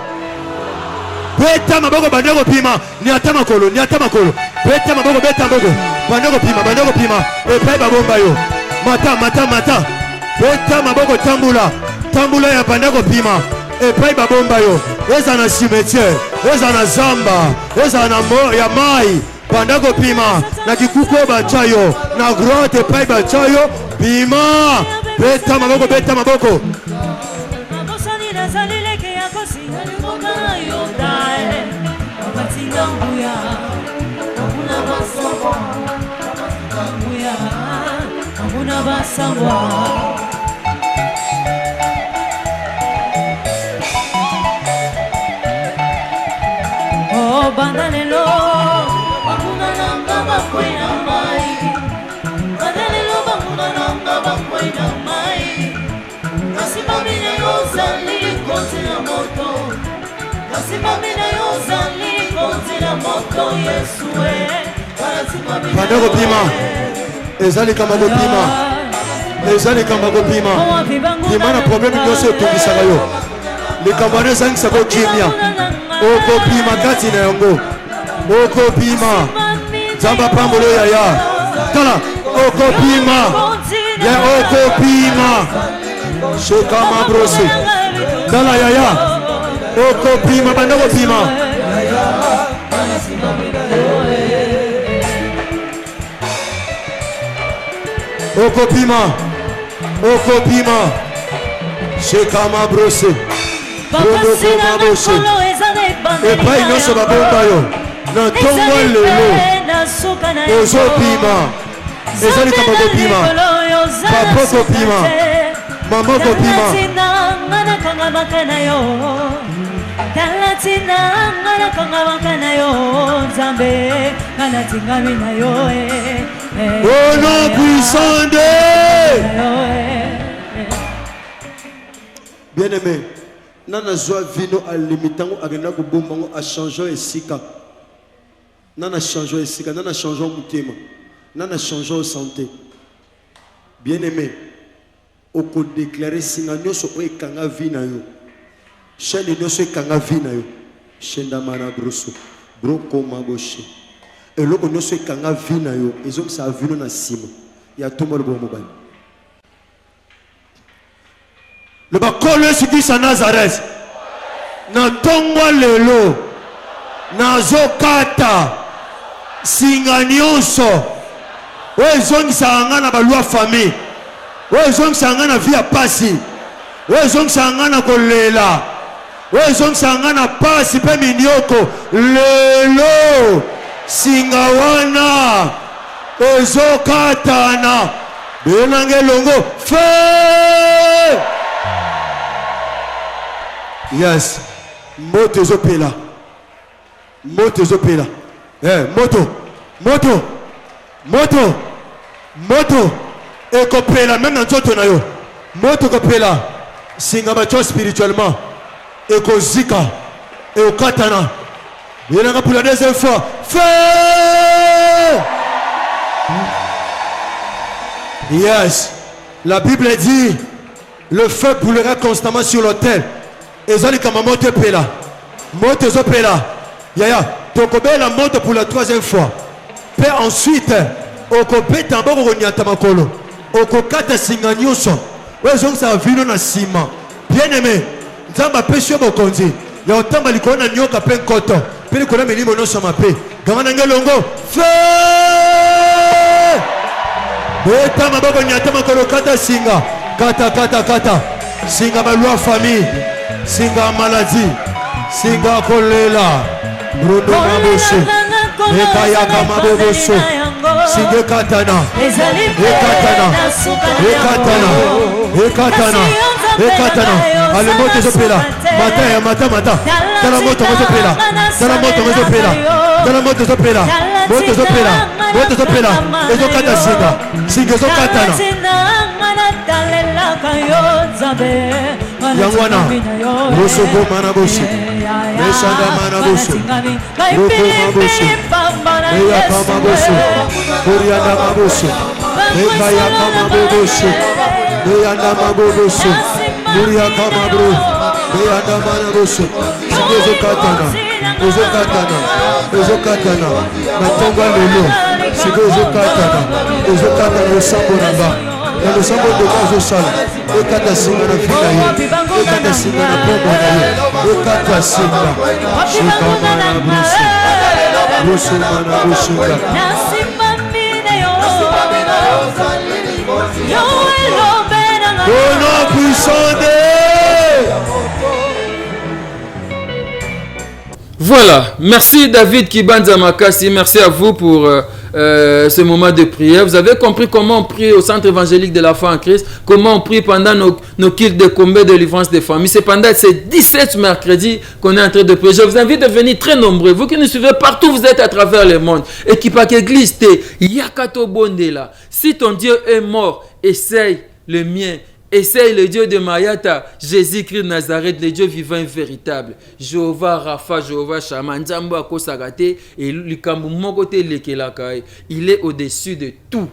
Speaker 4: beta maboko banda kopima niata makolo niata makolo beta maboko beta maboko banda kopima banda kopima epai babomba yo mata mata mata beta maboko tambula tambula ya banda kopima epai babomba yo eza na cimetière eza na zamba ezala na mo ya mai banda kopima na kikuku oyo batya yo na grotte epai batya yo bima beta maboko beta maboko
Speaker 9: Banguna basambwa. Oh, banda lelo banguna nanga bakwei na mai banda lelo banguna nanga bakwei na mai kasi mami na yo ozali likonzi na moto kasi mami na yo ozali likonzi na moto yesu e
Speaker 4: Banda kopima eza likambo kopima eza likambo kopima pima na probleme nyonso etungisaka yo likambo wana ezangisaka okimia okopima kati na yango okopima nzambe apambolo yaya tala okopima ya okopima shekama brose tala yaya okopima banda kopima okopima okopima shekama brose brondokoma epai nyonso babomba yo na ntongo lelo ozopima eza likambo kopima papa kopima mama kopima
Speaker 9: nakangamaka na yo tala ntina nga nakangamaka na yo nzambe nga natingami na yo eh, eh,
Speaker 4: au nom puissant de
Speaker 9: eh,
Speaker 4: bien aimé nana azwa vino alimita yango akenda kobomba yango achange esika nana change esika nana change motema nana change santé bien aimé Oko declare singa nionso oyo ekanga vie na yo. Chaine nionso ekanga vie na yo. Shenda mara broso. Broko maboshe. Eloko nionso ekanga vie na yo ezongisa vino na sima. Ya tomba loboko mobali. Loba Nkolo Yesu Kristo ya Nazareth. Na ntongo lelo nazokata singa nyonso oyo ezongisaka ngai na balwa famille oyo ezongisaka ngai na vie ya pasi oyo ezongisaka ngai na kolela oyo ezongisaka ngai na pasi mpe minioko lelo singa wana ezokatana benanga elongo fe yes moto ezopela moto ezopela eh, moto moto moto moto ekopela meme na nzoto na yo moto ekopela singa batyo spirituellement ekozika ekokatana yelanga pour la deuxième fois feu yes la bible dit le feu brûlera constamment sur l'autel eza likambo moto epela moto ezopela yaya tokobela moto pour la troisième fois mpe ensuite okobeta maboko konyata makolo okokata singa nyonso oyo ezongisaka vino na nsima bien aimé nzambe apesi yo bokonzi ya kotamba likolo na nyoka mpe nkoto mpe likolo ya milimo nyonso mabe ganga na nge elongo fe beta maboko nyata makolo kata singa kata kata kata singa balwa famille singa maladie singa kolela bruno maboso ekayaka maboboso singa ekatana ekatana ekatana ekatana ekatana ale moto ezopela mata ya mata mata tala moto yango ezopela tala moto yango ezopela tala moto ezopela moto ezopela moto ezopela ezokata singa singa ezokatana yango wana rosokoma na bosi mesangama na bosi rokoma bosi eyakama bosi koriandama bosi ekayakama bobosi eyandama bobosi muriakama bro eyandama na bosi singa ezokatana ezokatana ezokatana na ntongo ya lelo sikoyo ezokatana ezokatana losambo na nga na losambo ndeko azosala ekata singa na vi na ye ekata singa na pombo na ye ekata singa shikama na brusu brusuma na busunga Au nom puissant de
Speaker 2: Voilà, merci David Kibanza Makasi, merci à vous pour euh, euh, ce moment de prière. Vous avez compris comment on prie au centre évangélique de la foi en Christ, comment on prie pendant nos, nos cultes de combat de délivrance des familles. C'est pendant ces 17 mercredis qu'on est en train de prier. Je vous invite de venir très nombreux. Vous qui nous suivez partout, vous êtes à travers le monde. Et qui pas église, Yakato Bondela. Si ton Dieu est mort, essaye le mien. Essaye le Dieu de Mayata, Jésus-Christ de Nazareth, le Dieu vivant et véritable. Jéhovah Rapha, Jéhovah Shammah, Nzambe akosaka te, et likambo moko te elekelaka ye. Il est au-dessus de tout.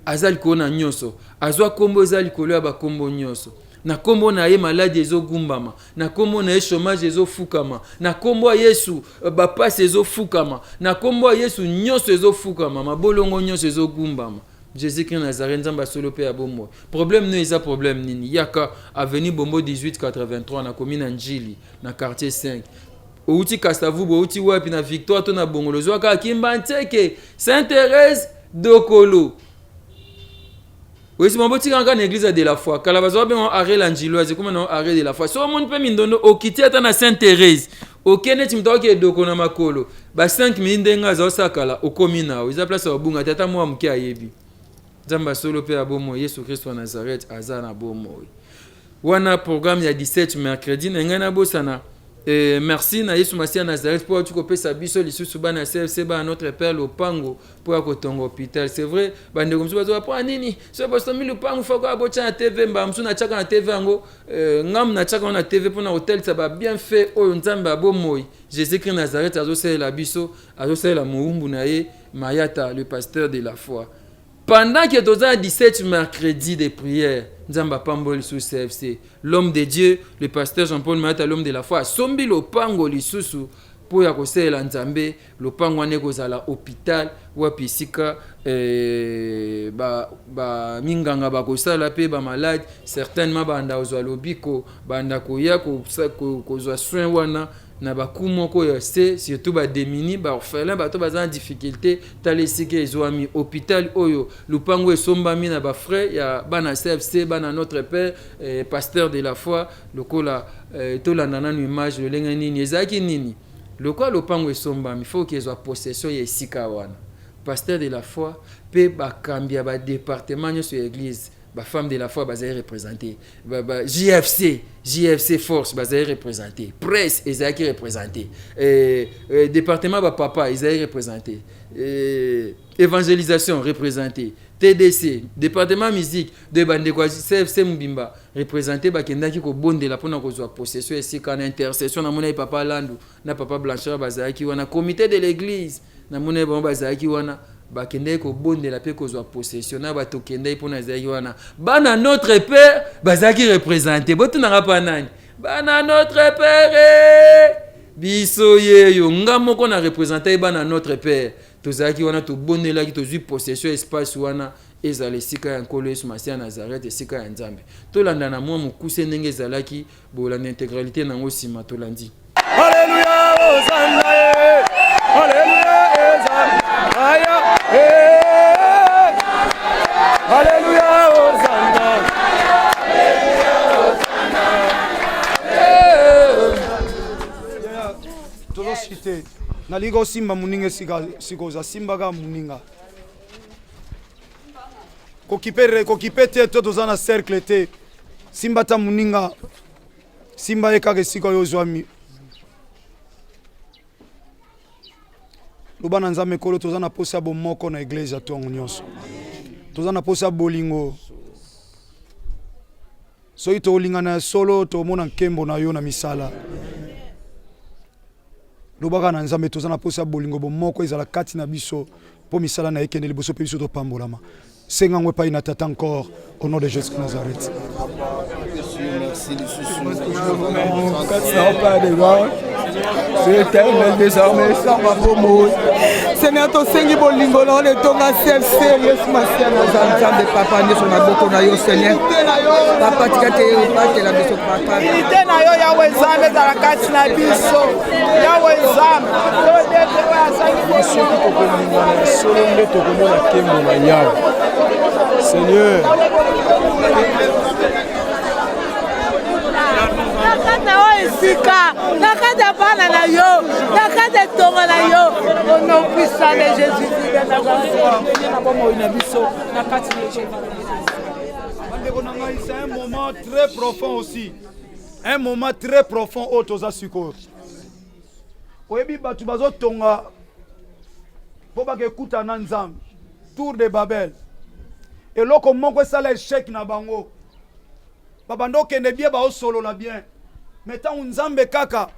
Speaker 2: Aza likolo na nyonso. Azwa kombo eza likolo ya bakombo nyonso. Na kombo na ye maladi ezogumbama, na kombo na ye chômage ezofukama, na kombo ya Yesu bapasi ezofukama, na kombo ya Yesu nyonso ezofukama, mabolongo nyonso ezogumbama. Jésus-Christ Nazareth, Nzambe ya solo pe ya bomoi. Problème no eza problème nini? Yaka avenue Bombo 1883 na commune ya Ndjili na quartier 5. Outi Kasavubu, outi wapi na Victoire to na Bongolo, zwa kaka Kimbanseke, Sainte Thérèse Dokolo. Oyesi bango botika kaka na église de la foi. Kala bazwa bengo arrêt la Ndjiloise, ekoma na arrêt de la foi. So omoni pe mindondo okiti ata na Sainte Thérèse. Okende neti moto akoki edoko na makolo. Ba 5 minutes ndenge aza osakala okomi na yo. Eza place ya kobunga te ata mwa moke ayebi. Nzambe ya solo pe ya bomoi Yesu Kristo ya Nazareth aza na bomoi. Wana programme ya 17 mercredi na ngai nabosana. Eh, merci na Yesu Masiya Nazareth mpo auti kopesa biso lisusu bana ya CFC bana notre père lopango mpo ya kotonga hôpital. C'est vrai bandeko mosusu bazoba mpo ya nini soki bosombi lopango foko abotya na TV mbala mosusu natiaka na TV yango eh, ngamu natiaka yango na TV mpo na kotalisa ba bienfait oyo Nzambe ya bomoi Jésus-Christ Nazareth azosalela biso, azosalela mowumbu na ye Mayata le pasteur de la foi. Pendant que toza na 17 mercredi de prière, Nzambe apamboli lisusu CFC. L'homme de Dieu, le pasteur Jean-Paul Mayata, l'homme de la foi, asombi lopango lisusu mpo ya kosalela Nzambe. Lopango wana ekozala hôpital wapi esika eh, ba, ba minganga bakosala mpe ba malade certainement banda kozwa lobiko, banda koya kozwa soin wana na ba coût moko ya se, surtout ba démunis, ba orphelins, bato baza na difficulté. Tala esika ezwami hôpital oyo, lupango esombami na ba frais ya bana CFC, bana notre père eh, pasteur de la foi. Lokola eh, tolanda nanu image lolenge nini ezalaki nini. Lokola lopango esombami, faut kezwa possession ya esika wana. Pasteur de la foi pe bakambi ya ba département nyonso ya église, ba femme de la foi bazali représenter, ba, ba, JFC, JFC force bazali représenter, presse ezalaki représenter, eh, eh, département ba papa ezali représenter, eh, évangélisation représenter, TDC, département musique de bandeko ya CFC mobimba représenter. Bakendaki kobondela mpona kozwa possession esika na intercession. Namonaki papa Landu na papa Blanchard bazalaki wana, comité de l'église namonaki bango bazalaki wana. Bakendaki kobondela mpe kozwa possession na bato okendaki mpona ezalaki wana. Bana notre père bazalaki représente. Botunaka mpa nani bana notre père? Biso yeyo, nga moko na représente ye. Bana notre père tozalaki wana, tobondelaki, tozwi possession espace wana ezala esika ya Nkolo Yesu Masiya Nazareth, esika ya Nzambe. Tolanda na mwa mokuse ndenge ezalaki, bolanda intégralité nango nsima. Tolandi.
Speaker 10: Alléluia, Hosanna, eh. Alléluia, Hosanna, aya, eh. Alléluia, Hosanna.
Speaker 11: Tozosite nalingi osimba moninga esika sikoyo oza, simbaka moninga, kokipe kokipe te, to toza na cercle te. Simba ata moninga, simba ye kaka esika oyo ozwami. Loba na Nzambe: Nkolo, toza na posa ya bomoko na église ya ntongo nyonso, toza na posa ya bolingo. Soki tolingana ya solo, tomona nkembo na yo na misala. Lobaka na Nzambe: toza na posa ya bolingo, bomoko ezala kati na biso mpo misala na ye ekende liboso mpe biso topambolama. Senga yango epai na Tata encore au nom de Jésus de Nazareth.
Speaker 10: Merci lisusu. Éternel, désormais bomoi. Seigneur, tosengi bolingo na wana etonga CFC. Yesu Masiya naza Nzambe, papa, nyonso na boko na yo. Seigneur, papa, tika te obatela biso, papa.
Speaker 12: Unité na yo, Yawe Nzambe, ezala kati na biso, Yawe Nzambe. Oyo azangi,
Speaker 10: soki tokolingana ya solo nde tokomona nkembo na Yawe. Seigneur.
Speaker 13: Na kati ya oyo esika, na kati ya bana na yo, na kati ya etonga na yo, au nom puissant de Jésus Christ de Nazareth.
Speaker 12: Na bomoi na biso na kati na Jésus.
Speaker 11: Bandeko na ngai, c'est un moment très profond aussi, un moment très profond oyo toza sikoyo. Oyebi, bato bazotonga mpo bakekuta na Nzambe, tour de Babel, eloko moko esala échec na bango. Babanda okende bien, baosolola bien, mais ntango Nzambe kaka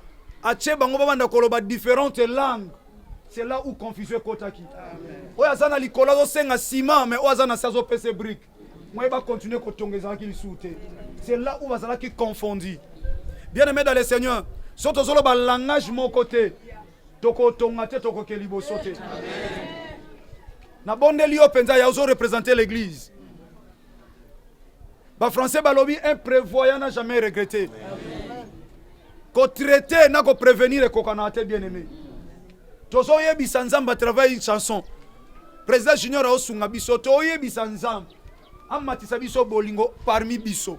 Speaker 11: atie bango babanda koloba différentes langues, c'est là où confusion ekotaki. Oyo aza na likolo azosenga nsima, mais oyo aza na se azopesa brique. Moye bacontinue kotonga ezalaki lisusu te. C'est là où bazalaki confondu. Bien aimé dans le Seigneur, so tozoloba langage moko te, tokotonga te, tokoke liboso te. Nabondeli yo mpenza ya ozoreprésente l'église. Bafrançais balobi: "Un prévoyant n'a jamais regretté." Kotraite na koprévenir ekokana te. Bien aimé, tozoyebisa Nzambe à travers une chanson. Président Junior aosunga biso. Toyebisa Nzambe amatisa biso bolingo parmi biso,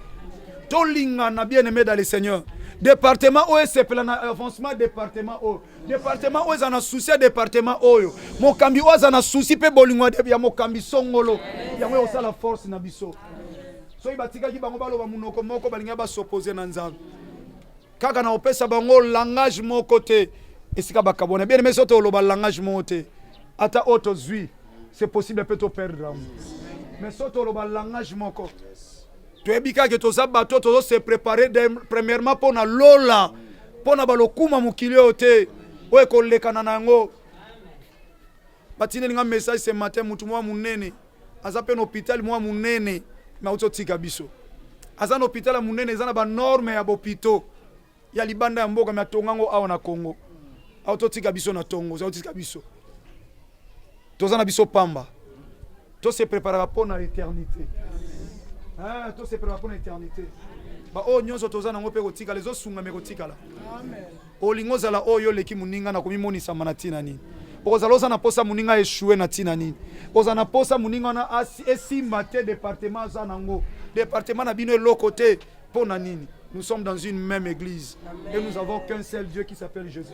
Speaker 11: tolingana. Bien aimé dans le Seigneur, département oyo esepela na avancement, département oyo, département oyo eza na souci ya département oyo, mokambi oyo aza na souci mpe bolingo ya mokambi songolo, yango ekosala force na biso. Soki batikaki bango baloba monoko moko, balingaki bas'opposer na Nzambe kaka na kopesa bango langage moko te esika bakabwana. Bien aimé, so toloba langage moko te, ata oyo tozwi, c'est possible mpe toperdre yango. Mais so toloba langage moko, toyebi kaka toza bato tozose préparer premièrement mpo na lola, mpo na balokuma mokili oyo te, oyo ekolekana na yango. Batindeli nga message ce matin, mutu mwa monene aza mpe na hôpital mwa monene, me auti otika biso. Aza na hôpital ya monene, eza na banorme ya bopito ya libanda ya mboka, me atonga yango awa na Congo. Auti otika biso na tongo, otika biso, toza na biso pamba. Tose préparaka mpo na éternité, tose préparaka mpo na éternité. Baoyo nyonso toza nango mpe kotikala, ezosungama, ekotikala. Olingi ozala oyo oleki moninga na komimonisama na ntina nini? Okozala oza na posa moninga échoué na ntina nini? Ozala na posa moninga wana esimba te, département aza nango, département na bino eloko te, mpo na nini? Nous sommes dans une même église et nous avons qu'un seul Dieu qui s'appelle Jésus.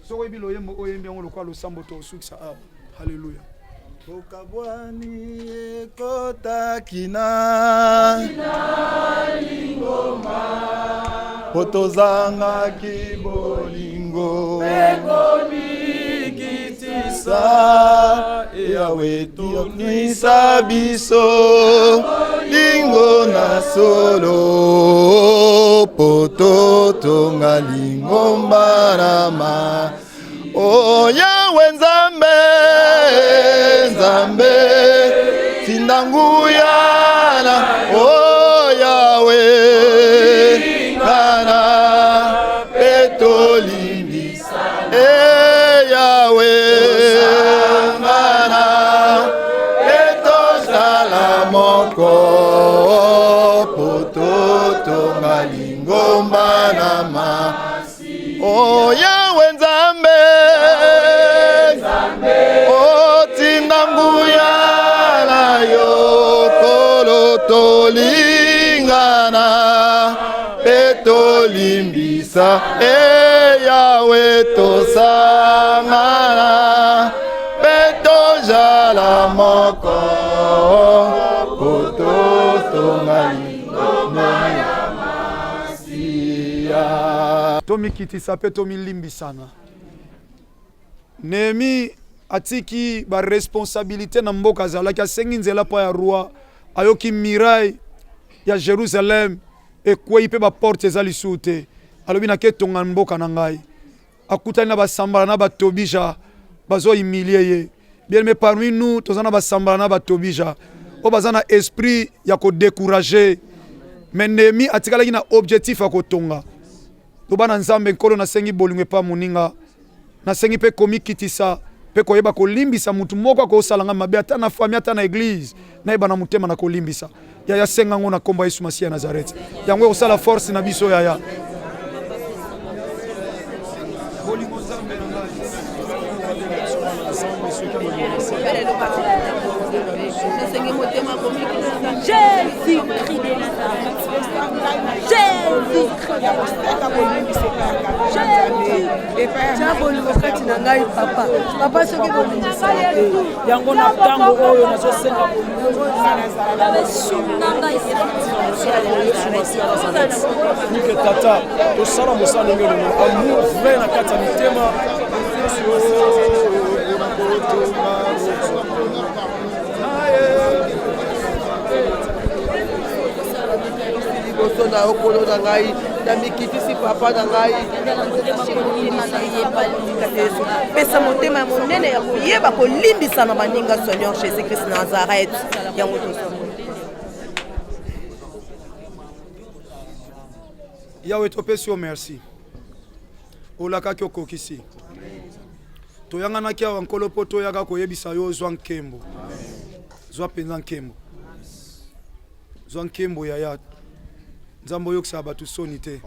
Speaker 11: Soki oyebi loyembo, oyembi yango lokola losambo, tosukisa awa. Halleluya.
Speaker 14: Bokabwani ekotaki na po tozangaki bolingo. Komikitisa, Yawe, tonisa biso lingo na solo po totonga lingomba na ma. O Yawe Nzambe, Nzambe, tinda nguya na o Yawe ngana mpe tolimbisa e Yawe ngana mpe tozala moko po totonga lingomba na ma. O Yawe Nzambe, otinda nguya na yo kolo, tolingana mpe tolimbisa e Yawe, tosangana mpe tozala moko po totonga lingomba ya Masiya.
Speaker 11: Tomikitisa mpe tomilimbisana. Nehemi atiki baresponsabilité na mboka azalaki, asengi nzela mpo ya roi. Ayoki muraille ya Jérusalem ekwei mpe baporte eza lisusu te. Alobi: "Naketonga mboka na ngai." Akutani na basambala na batobija, bazohumilie ye. Bien aimé, parmi nous toza na basambala na batobija oyo baza na esprit ya kodécourage, mais Nehemi atikalaki na objectif ya kotonga. Loba na Nzambe: "Nkolo, nasengi bolingo epa moninga, nasengi mpe komikitisa mpe koyeba kolimbisa mutu moko akosala nga mabe, ata na famille, ata na église, nayeba na motema na kolimbisa." Yaya, senga ngo na nkombo ya Yesu Masiya ya Nazareth. Yango ekosala force na biso. Yaya, bolingo Nzambe na ngai.
Speaker 13: Jésus-Christ de Nazareth. Jésus. Ya kosenga bolimbisi epai ya Kabila Nzambe, epai ya
Speaker 10: Tia bolingo kati na ngai papa papa soki bolimbisa te
Speaker 12: yango na ntango oyo nazosenga
Speaker 11: Pour que tata tosala mosala ndenge olongo amour vrai na kati ya mitema.
Speaker 10: Liboso na yo, Nkolo na ngai, namikitisi, Papa na ngai.
Speaker 6: Pesa motema ya monene ya koyeba kolimbisa na baninga, Seigneur Jésus Christ Nazareth. Yango tozo
Speaker 11: Yawe, topesi yo merci. Olakaki, okokisi. Toyanganaki awa, Nkolo, mpo toyaka koyebisa yo: ozwa nkembo, zwa mpenza nkembo, zwa nkembo. Yaya Nzambe, oyokisaka bato soni te.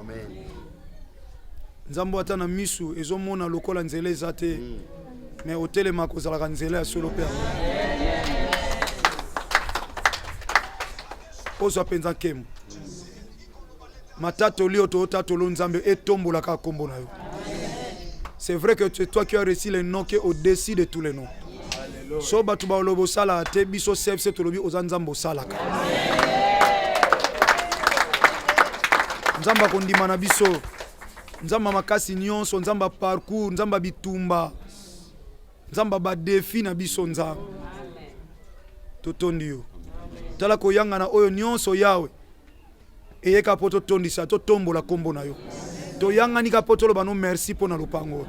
Speaker 11: Nzambe, ata na misu ezomona lokola nzela eza te, me otelemaka, ozalaka nzela ya solo mpe yango. Ozwa mpenza nkembo. Matatoli oyo tootatolo, Nzambe, etombolaka nkombo na yo. C'est vrai que c'est toi qui as reçu le nom qui est au-dessus de tous les noms. So bato balobi osalaka te, biso CFC tolobi oza Nzambe, osalaka. Nzambe akondima na biso, Nzambe ya makasi nyonso, Nzambe ya parcours, Nzambe ya bitumba, Nzambe ya badéfis na biso. Nzambe, totondi yo. Tala koyangana oyo nyonso, Yawe, eyeka mpo totondisa, totombola nkombo na yo. Toyangani ka mpo toloba no merci mpo na lopango oyo.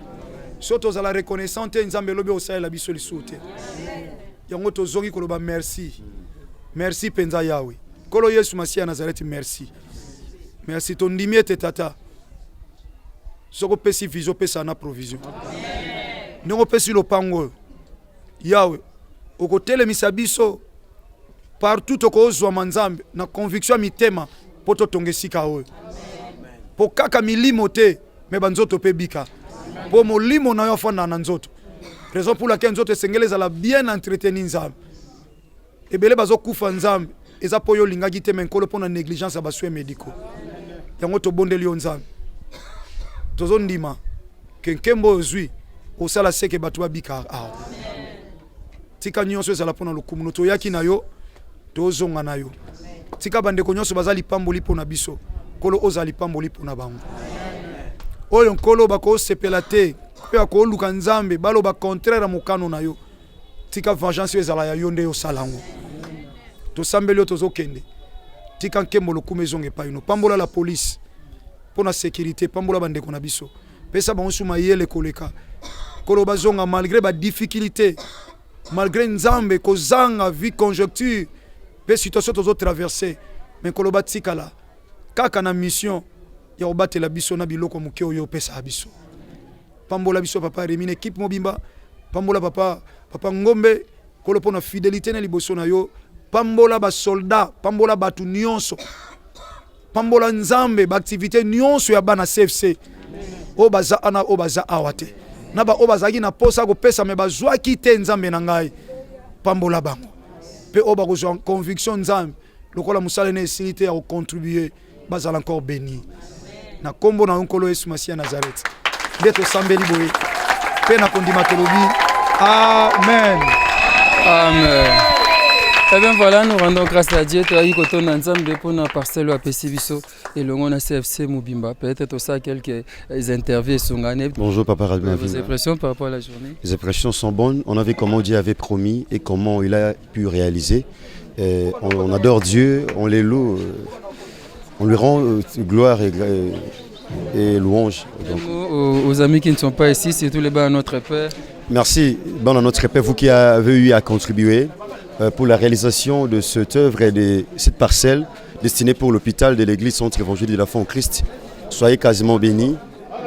Speaker 11: So tozala reconnaissant te, Nzambe, elobi osalela biso lisusu te. Yango tozongi koloba merci, merci mpenza, Yawe, Nkolo Yesu Masiya ya Nazareti, merci, merci. Tondimi ete, Tata, soki opesi vision, opesaka na provision. Ndenge opesi lopango oyo, Yawe, okotelemisa biso partout tokozwama, Nzambe, na conviction ya mitema mpo totonga esika oyo, mpo kaka milimo te, me banzoto mpe bika, mpo molimo na yo afandaka na nzoto, raison pour laquelle nzoto esengeli ezala bien entretenu. Nzambe, ebele bazokufa, Nzambe, eza mpo oyo olingaki te, me Nkolo, mpo na négligence ya basoins médicaux. Yango tobondeli yo, Nzambe, tozondima ke nkembo oyo ozwi, osala seke bato babika awa. Tika nyonso ezala mpo na lokumu. Toyaki na yo, tozonga na yo. Tika bandeko nyonso baza lipamboli mpo na biso. Nkolo, ozala lipamboli mpo na bango oyo, Nkolo, bakosepela te mpe bakoluka, Nzambe, baloba contraire ya mokano na yo. Tika vengeance oyo ezala ya yo nde osala yango. Tosambeli oyo, tozokende. Tika nkembo, lokumu ezonga epai no. Pambola la police mpo na sécurité, pambola bandeko na biso, pesa bango su mayele koleka. Nkolo, bazonga malgré badifficulté, malgré, Nzambe, kozanga vie, conjoncture mpe situation tozotraverse, me Nkolo, batikala kaka na mission ya kobatela biso na biloko moke oyo opesaka biso. Pambola biso, papa Remi na équipe mobimba. Pambola papa Ngombe, Nkolo, mpo na fidélité na liboso na yo. Pambola basoldat, pambola bato nyonso, pambola, Nzambe, baactivité nyonso ya bana CFC oyo baza ana, oyo baza awa te, na baoyo bazalaki na posa kopesa me bazwaki te. Nzambe na ngai, pambola bango mpe oyo bakozwa conviction, Nzambe, lokola mosala na esili te ya kocontribue, bazala encore béni na nkombo na yo, Nkolo Yesu Masiya Nazareth, nde tosambeli boye mpe na kondima, tolobi amen.
Speaker 2: Amen. Eh bien voilà, nous rendons grâce à Dieu. Toyaki kotonda Nzambe mpona parcelle oyo apesi biso elongo na CFC mobimba. Peut-être tosala quelques interviews esungane.
Speaker 4: Bonjour Papa Radmin.
Speaker 2: Vos impressions par rapport à la journée?
Speaker 4: Les impressions sont bonnes. On a vu comment Dieu avait promis et comment il a pu réaliser. Et on adore Dieu, on les loue, on lui rend gloire et louange.
Speaker 2: Donc, aux amis qui ne sont pas ici, surtout les bas à notre père.
Speaker 4: Merci, bon à notre père, vous qui avez eu à contribuer pour la réalisation de cette œuvre et de cette parcelle destinée pour l'hôpital de l'église Centre Évangile de la foi en Christ. Soyez quasiment bénis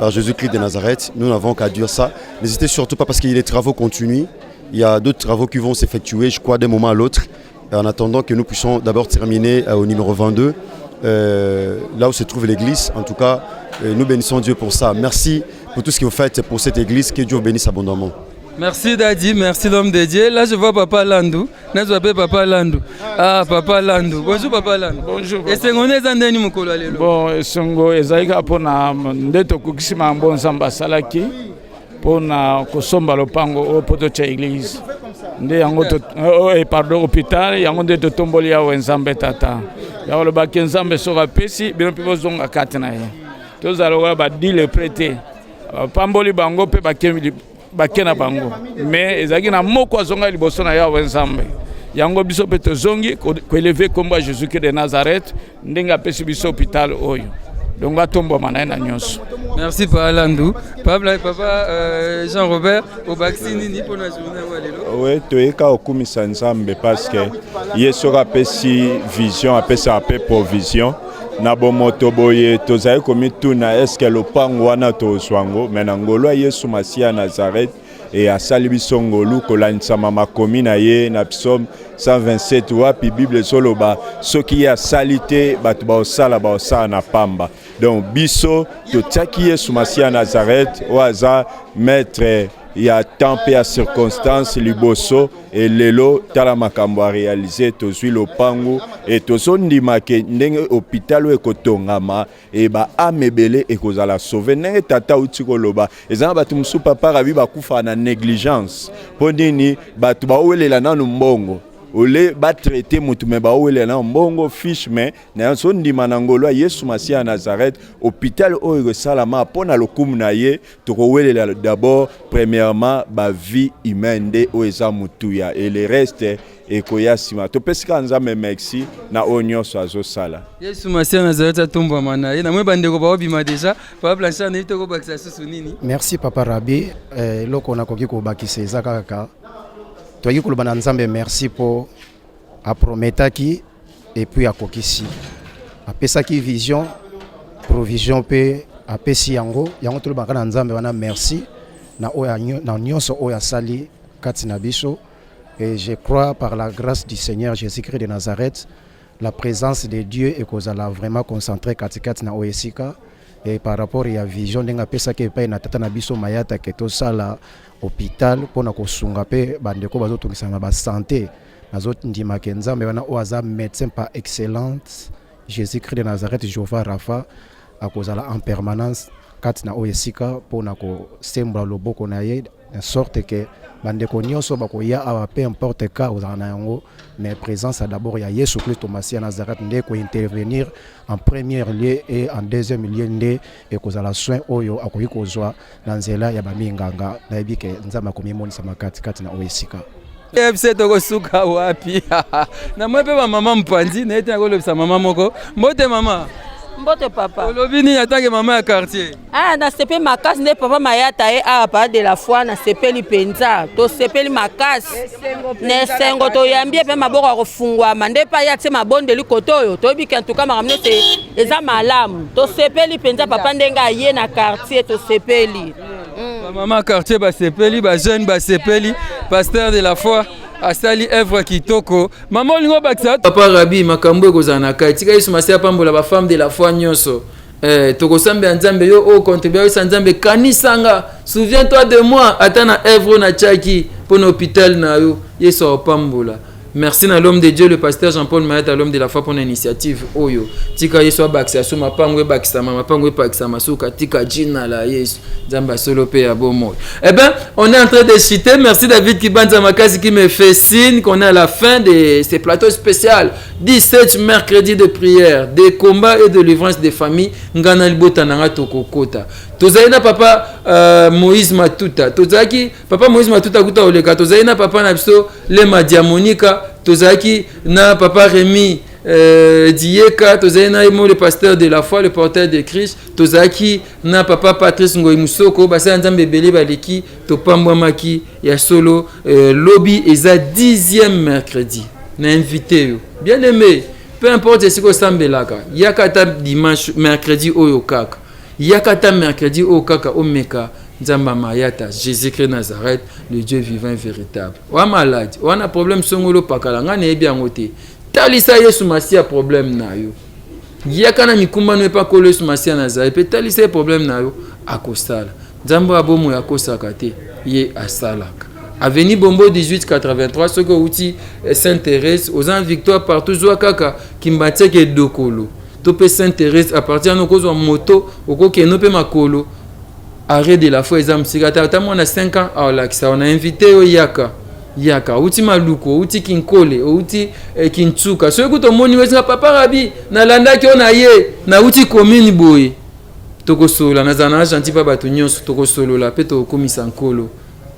Speaker 4: par Jésus-Christ de Nazareth. Nous n'avons qu'à dire ça. N'hésitez surtout pas parce qu'il y a des travaux continus. Il y a d'autres travaux qui vont s'effectuer, je crois, d'un moment à l'autre. En attendant que nous puissions d'abord terminer au numéro 22, là où se trouve l'église. En tout cas, nous bénissons Dieu pour ça. Merci pour tout ce que vous faites pour cette église. Que Dieu vous bénisse abondamment.
Speaker 2: Merci Daddy, merci l'homme de Dieu. Là je vois Papa Landou. Nazwa pe Papa Landou. Ah Papa Landou. Bonjour Papa Landou.
Speaker 15: Bonjour.
Speaker 2: Esengo nde eza ndeni mokolo ya lelo.
Speaker 15: Bon, esengo ezali kaka mpona nde tokokisi makambo Nzambe asalaki mpona kosomba lopango oyo mpo totya eglise nde yango to, oh, eh, pardon hôpital yango nde totomboli yawe Nzambe tata yango alobaki Nzambe soki apesi bino mpe bozonga kati na ye tozala lokola badile pre te bapamboli bango mpe bake na bango me ezalaki na moko azonga liboso na yawe nzambe yango biso mpe tozongi koeleve nkombo ya jésus christ de nazareth ndenge apesi biso hôpital oyo donc atombwama na ye na nyonso
Speaker 2: merci papa landu papa, papa euh, jean robert obakisi nini mpo na journée yango ya lelo
Speaker 14: we toyeka kokumisa nzambe parce que ye soki apesi vision apesaka mpe provision Na bomoto boye, tozali komituna eske lopango wana tozwa yango, me na ngolu ya Yesu Masiya ya Nazareth e asali biso ngolu kolandisama makomi na ye na psaume 127 wapi Bible ezoloba soki ye asali te bato baosala baosala na pamba. Donc biso totiaki Yesu Masiya ya Nazareth oyo aza maître ya temps mpe ya circonstance liboso e lelo tala makambo a réalise tozwi lopangu e tozondima ke ndenge hôpital oyo ekotongama e ba ame ebele ekozala sauve ndenge tata auti koloba eza na bato mosusu papa rabi bakufaka na négligence mpo nini bato baowelela nanu mbongo ole batraite motu me baowelela nanu mbongo fiche me nazondima na ngolu ya yesu masiya ya nazareth hôpital oyo ekosalama mpo na lokumu na ye tokowelela d'abord premièrement ba vie humaine nde oyo eza motuya et le reste ekoya nsima topesi kaka nzambe merci na oyo nyonso azosala
Speaker 2: yesu masiya nazareti atombwama na ye namoni bandeko baobima deja papa blanchard nayebi tokobakisa susu nini
Speaker 16: merci papa rabi eh, eloko nakoki kobakisa eza kaka toyaki koloba na nzambe merci mpo aprometaki et puis akokisi apesaki vision provision mpe apesi yango yango tolobaka na nzambe wana merci na oyo na nyonso oyo asali kati na biso et je crois par la grâce du Seigneur Jésus-Christ de Nazareth la présence de Dieu ekozala vraiment concentrée katikati na oyo esika et par rapport ya vision ndenge apesaki epai na tata na biso Mayata ke tosala hôpital mpona kosunga mpe bandeko bazotungisama na basante Nazo ndima ke Nzambe wana oyo aza medecin par excellence Jesus Christ de Nazareth Jehovah Rapha akozala en permanence kati na oyo esika mpo na kosembola loboko na ye de sorte que bandeko nyonso bakoya awa peu importe cas ozala na yango mais présence d'abord ya Yesu Christo Masiya Nazareth nde kointervenir en premier lieu et en deuxième lieu nde ekozala soin oyo akoki kozwa na nzela ya baminganga nayebi ke nzambe akomimonisa kati kati na oyo esika
Speaker 2: fc tokosuka wapi na moi mpe bamama mopanzi naye te nakolobisa mama moko mbote mama
Speaker 17: mbote papa
Speaker 2: olobi nini atanke mama ya quartier
Speaker 17: ah nasepeli makasi nde papa mayata ye awa papa de la foi nasepeli mpenza tosepeli makasi na esengo toyambi ye mpe maboko ya kofungwama nde mpe aye atie mabondeli kote oyo toyebi ke antuka makambo nyonso eza malamu tosepeli mpenza papa ndenge aye na quartier tosepeli
Speaker 2: bamama quartier basepeli bajeune basepeli pasteur de la foi asali œuvre kitoko mama olingi obakisa papa rabi makambo ekozala na kai tika yesu masiya apambola bafemme de la foi nyonso Eh, tokosambela nzambe yo oyo contribue oyesa nzambe kanisa nga souviens toi de moi ata na œuvre oyo natiaki mpo na hôpital na yo yesu akopambola merci na l'homme de dieu le pasteur jean-paul mayata l'homme de la foi mpo na initiative oyo tika yesu abakisa so mapango ebakisama mapango epakisama suka tika jina la yesu nzambe asolo mpe ya bomoi eh ben on est en train de chuter merci david kibanza makasi qui me fait signe qu'on est à la fin de ce plateau spécial 17 mercredi de prière de combat et de délivrance des familles nga na libota na nga tokokota tozali na papa euh, moïse matuta tozalaki papa moïse matuta kuta koleka tozali na papa na biso lema diamonika tozalaki na papa remi euh, dieka tozali na yemo le pasteur de la foi le porteur de christ tozalaki na papa patrice ngoi musoko basala nzambe ebele baleki topambwamaki ya solo euh, lobi eza 10e mercredi na invité yo bien aimé peu importe esika osambelaka yaka ata dimanche mercredi oyo kaka yaka ata mercredi oyo kaka omeka nzambe amayata jésus christ nazareth le dieu vivant véritable oa maladi oa na problème songolo pakala ngai nayebi yango te talisa yesu masiya problème na yo yaka na mikumba no epa nkolo yesu masiya nazareth mpe talisa ye problème na yo akosala nzambe oyo abomoi akosaka te ye asalaka. Avenue Bombo 1883 soki outi eh, Sainte Thérèse oza na victoire partout zwa kaka Kimbanseke Dokolo to mpe Sainte Thérèse à partir wana okozwa moto okokende mpe makolo arrêt de la foi eza mosika ata ata mwana 5 ans aolakisa yo na invité yo yaka yaka outi maluku outi kinkole outi eh, kintsuka soki kutu omoni wesinga papa rabi nalandaki yo na ye nauti commune boye tokosolola nazala na gentil mpa bato nyonso tokosolola mpe tokokumisa nkolo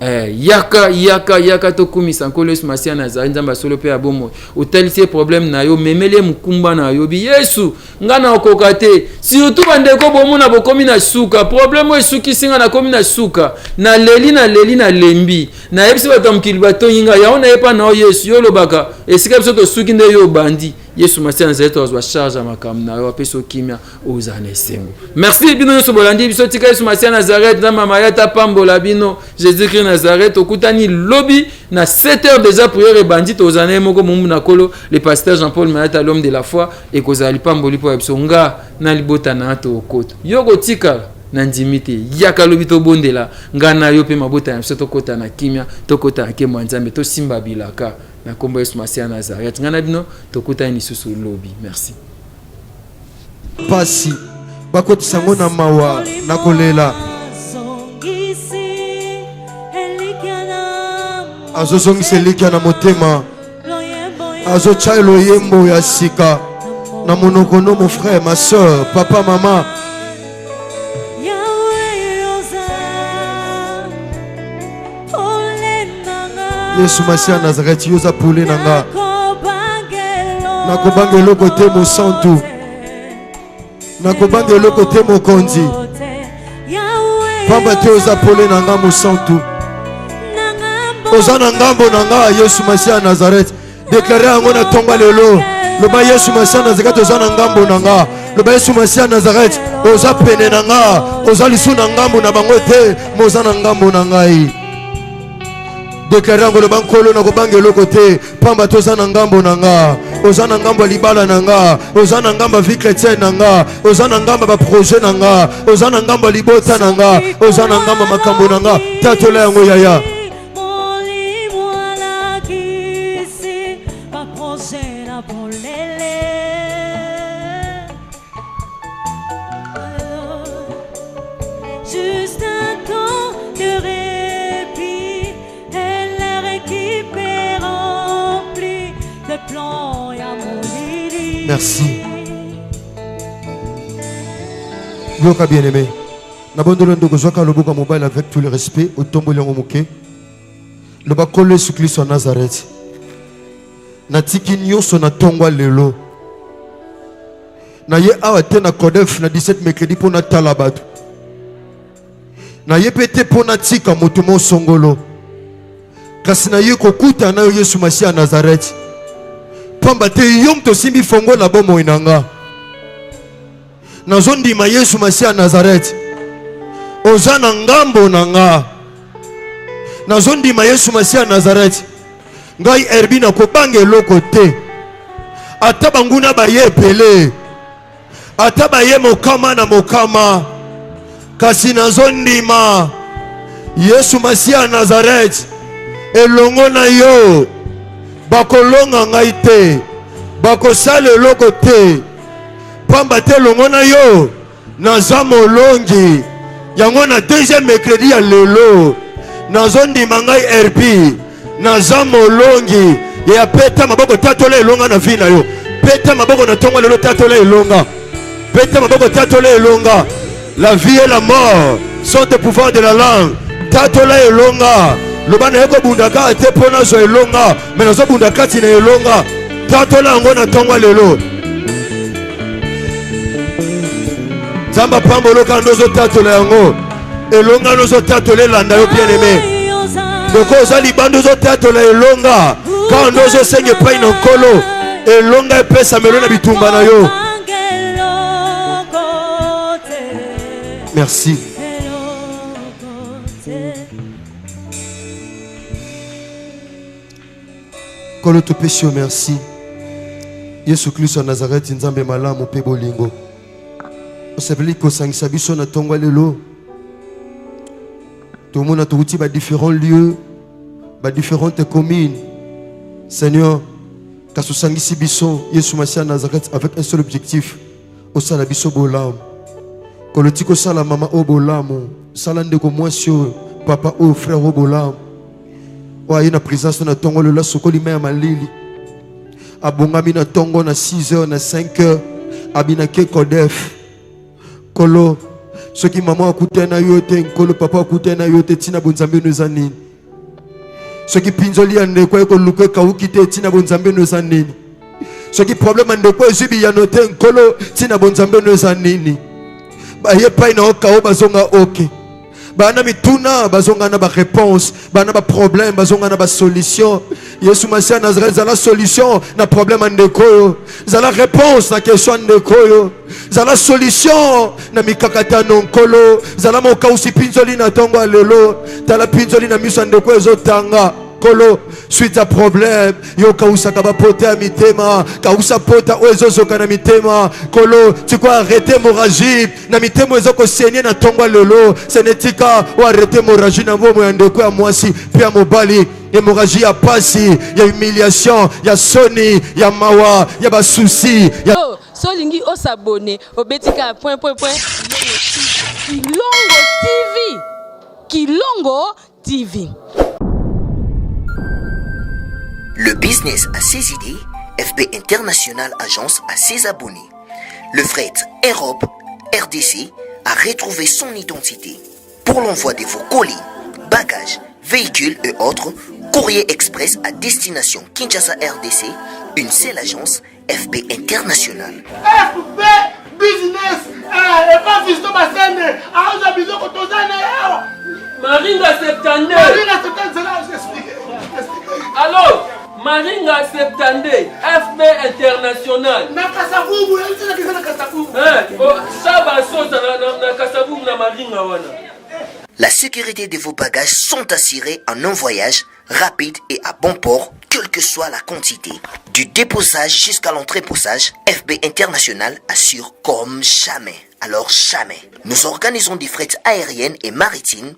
Speaker 2: Eh, yaka yaka yaka tokumisa nkolo yesu masiya nazali nzambe ya solo mpe ya bomoi otalisi ye problème na yo omemeli ye mokumba na yo bi yesu ngai nakokoka te surtout bandeko bomona bokomi na suka problème oyo esukisi ngai nakomi na suka naleli naleli nalembi nayebisi bato ya mokili batongi ngai yango naye mpa na yo yesu yo olobaka esika biso tosuki nde yo obandi yesu masiya nazali toazwa charge ya makambo na yo apesi yo kimia ozala na esengo merci bino nyonso bolandi biso tika yesu masiya nazareth na mama ya tapambola bino jésus christ nazareth okutani lobi na 7 heures déjà prière ebandi tozala na ye moko mumbu na kolo le pasteur jean paul mayata l'homme de la foi ekozala lipamboli mpo ya biso nga na libota na tokota yo kotikala na ndimi te yaka lobi tobondela nga na yo mpe mabota na biso tokota na kimia tokota na nkembo ya nzambe tosimba bilaka na nkombo yesu masiya nazareth nga na bino tokutani lisusu lobi merci
Speaker 4: Pasi bakotisa ngo na mawa na kolela. Azozongisa elikya na motema, azotya loyembo ya sika na monoko no mon frère, ma soeur, papa, mama. Yesu Masiya Nazareth, yo oza pole na nga, nakobanga eloko te mosantu, nakobanga eloko te mokonzi, pamba te oza pole na nga mosantu, oza na ngambo na nga Yesu Masiya Nazareth. Deklare yango na ntongo lelo. Loba Yesu Masiya Nazareth oza na ngambo na nga. Loba Yesu Masiya Nazareth oza pene na nga. Oza lisu na ngambo na bango te, mais oza na ngambo na ngai. Deklare yango loba Nkolo nakobanga eloko te, pamba te oza na ngambo na nga. Oza na ngambo ya libala na nga, oza na ngambo ya vie chrétienne na nga, oza na ngambo ya baprojet na nga, oza na ngambo ya libota na nga, oza na ngambo ya makambo na nga. Tatola yango yaya.
Speaker 9: Juste un temps de répit et l'air équipé rempli de plans et à
Speaker 4: Merci. Yoka bien-aimé. Nabondeli ndeko zwaka loboko ya mobali avec tout le respect otomboli yango moke loba nkolo yesu kristo ya nazareth natiki nyonso na ntongo ya lelo naye awa te na codef na 17 mercredi mpo natala bato naye mpe te mpo natika moto mosongolo kasi naye kokuta na yo yesu masiya ya nazareth pamba te yo moto osimbi fongola bomoi na nga Nazondima Yesu Masiya Nazareth oza na ngambo na nga. Nazondima Yesu Masiya Nazareth ngai Herbi nakobanga eloko te, ata banguna baye ebele, ata baye mokama na mokama, kasi nazondima Yesu Masiya Nazareth elongo na yo bakolonga ngai te, bakosala eloko te. Pamba te elongo na yo naza molongi. Yango na deuxième mercredi ya lelo nazondima ngai RP naza molongi. Ya peta maboko tatola elonga na vie na yo. Peta maboko na ntongo lelo tatola elonga. Peta maboko tatola elonga. La vie et la mort sont au pouvoir de la langue. Tatola elonga. Loba na ye kobunda kaka te mpo nazwa elonga, me nazobunda kati na elonga. Tatola yango na ntongo ya lelo. Nzambe apambola kaka nde ozotatola yango. Elonga nde ozotatola elanda yo bien aimé. Ndeko oza libanda ozotatola elonga kaka nde ozosenga epai na Nkolo elonga epesamelo na bitumba na yo. Merci. Nkolo topesi yo merci. Yesu Kristo ya Nazareti, Nzambe malamu mpe bolingo, osepeli kosangisa biso na ntongo ya lelo. Tomona touti ba différents lieux, Ba différentes communes. Seigneur, kasi osangisi biso Yesu Masiya Nazareth avec un seul objectif, osala biso bolamu. Kolo tika osala mama oyo bolamu, sala ndeko mwasi oyo, papa oyo, frère oyo bolamu. Oyo aye na présence na ntongo lelo asokoli mai ya malili, abongami na ntongo na 6 heures na 5 heures abinaki Codef. Nkolo, soki mama akutani na yo te, Nkolo, papa akutani na yo te, ntina bonzambe no eza nini? Soki mpinzoli ya ndeko ekoluka ekauki te, ntina bonzambe no eza nini? Soki problème ya ndeko ezwi biyano te, Nkolo, ntina bonzambe no eza nini? Baye epai na yo kao bazonga oke baa na mituna bazonga na baréponse, baa na baproblème bazonga na basolution. Yesu Masiya Nazareth, zala solution na problème ya ndeko oyo, zala réponse na question ya ndeko oyo, zala solution na mikakatano. Nkolo, zala mokausi mpinzoli na ntongo ya lelo. Tala mpinzoli na miso ya ndeko oyo ezotanga. Nkolo, suite ya problème yo okausaka bapota ya mitema, kausa pota oyo ezozoka na mitema. Nkolo, tika arrêter hémorragie na mitema eza kosaigner na ntongo ya lelo. Sene, tika oarrêter hémorragie na bomoi ya ndeko ya mwasi mpe ya mobali, hémorragie ya pasi, ya humiliation, ya soni, ya mawa, ya basusi ya
Speaker 1: Oh, so olingi os'abonner, obeti kaka point point point Kilongo TV, Kilongo TV.
Speaker 18: Le business a ses idées, FB International Agence a ses abonnés. Le fret Europe RDC a retrouvé son identité. Pour l'envoi de vos colis, bagages, véhicules et autres, courrier express à destination Kinshasa RDC, une seule agence, FB International.
Speaker 19: FB Business epa Fiston Masende aoza biloko toza na ye awa.
Speaker 20: Maringa 72.
Speaker 19: Maringa 72, zela explique.
Speaker 20: Allo, Maringa 72, FB International.
Speaker 19: Na Kasavubu, yebisa na Kasavubu.
Speaker 20: Eh, oh, Saba Sosa na Kasavubu na Maringa wana.
Speaker 18: La sécurité de vos bagages sont assurées en un voyage rapide et à bon port, quelle que soit la quantité. Du déposage jusqu'à l'entreposage, FB International assure comme jamais. Alors jamais. Nous organisons des frais aériennes et maritimes.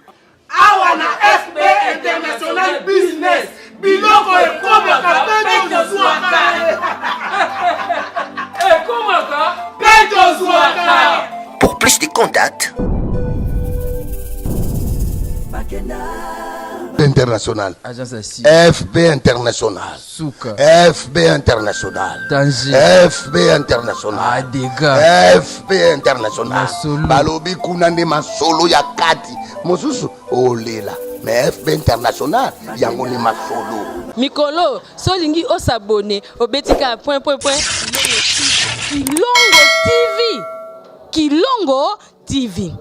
Speaker 19: Awa na FB International Business, biloko ekomaka mpe tozwaka.
Speaker 20: Ekomaka
Speaker 19: mpe tozwaka.
Speaker 18: Pour plus de contacts,
Speaker 21: International. FB International.
Speaker 2: Suka.
Speaker 21: FB International.
Speaker 2: Danger.
Speaker 21: FB International.
Speaker 2: Adega.
Speaker 21: FB International.
Speaker 2: Masolo.
Speaker 21: Balobi kuna nde masolo ya kati. Mosusu olela. Mais FB International yango nde masolo.
Speaker 1: Mikolo so olingi os'abonner, obeti kaka point point point Kilongo TV, Kilongo TV.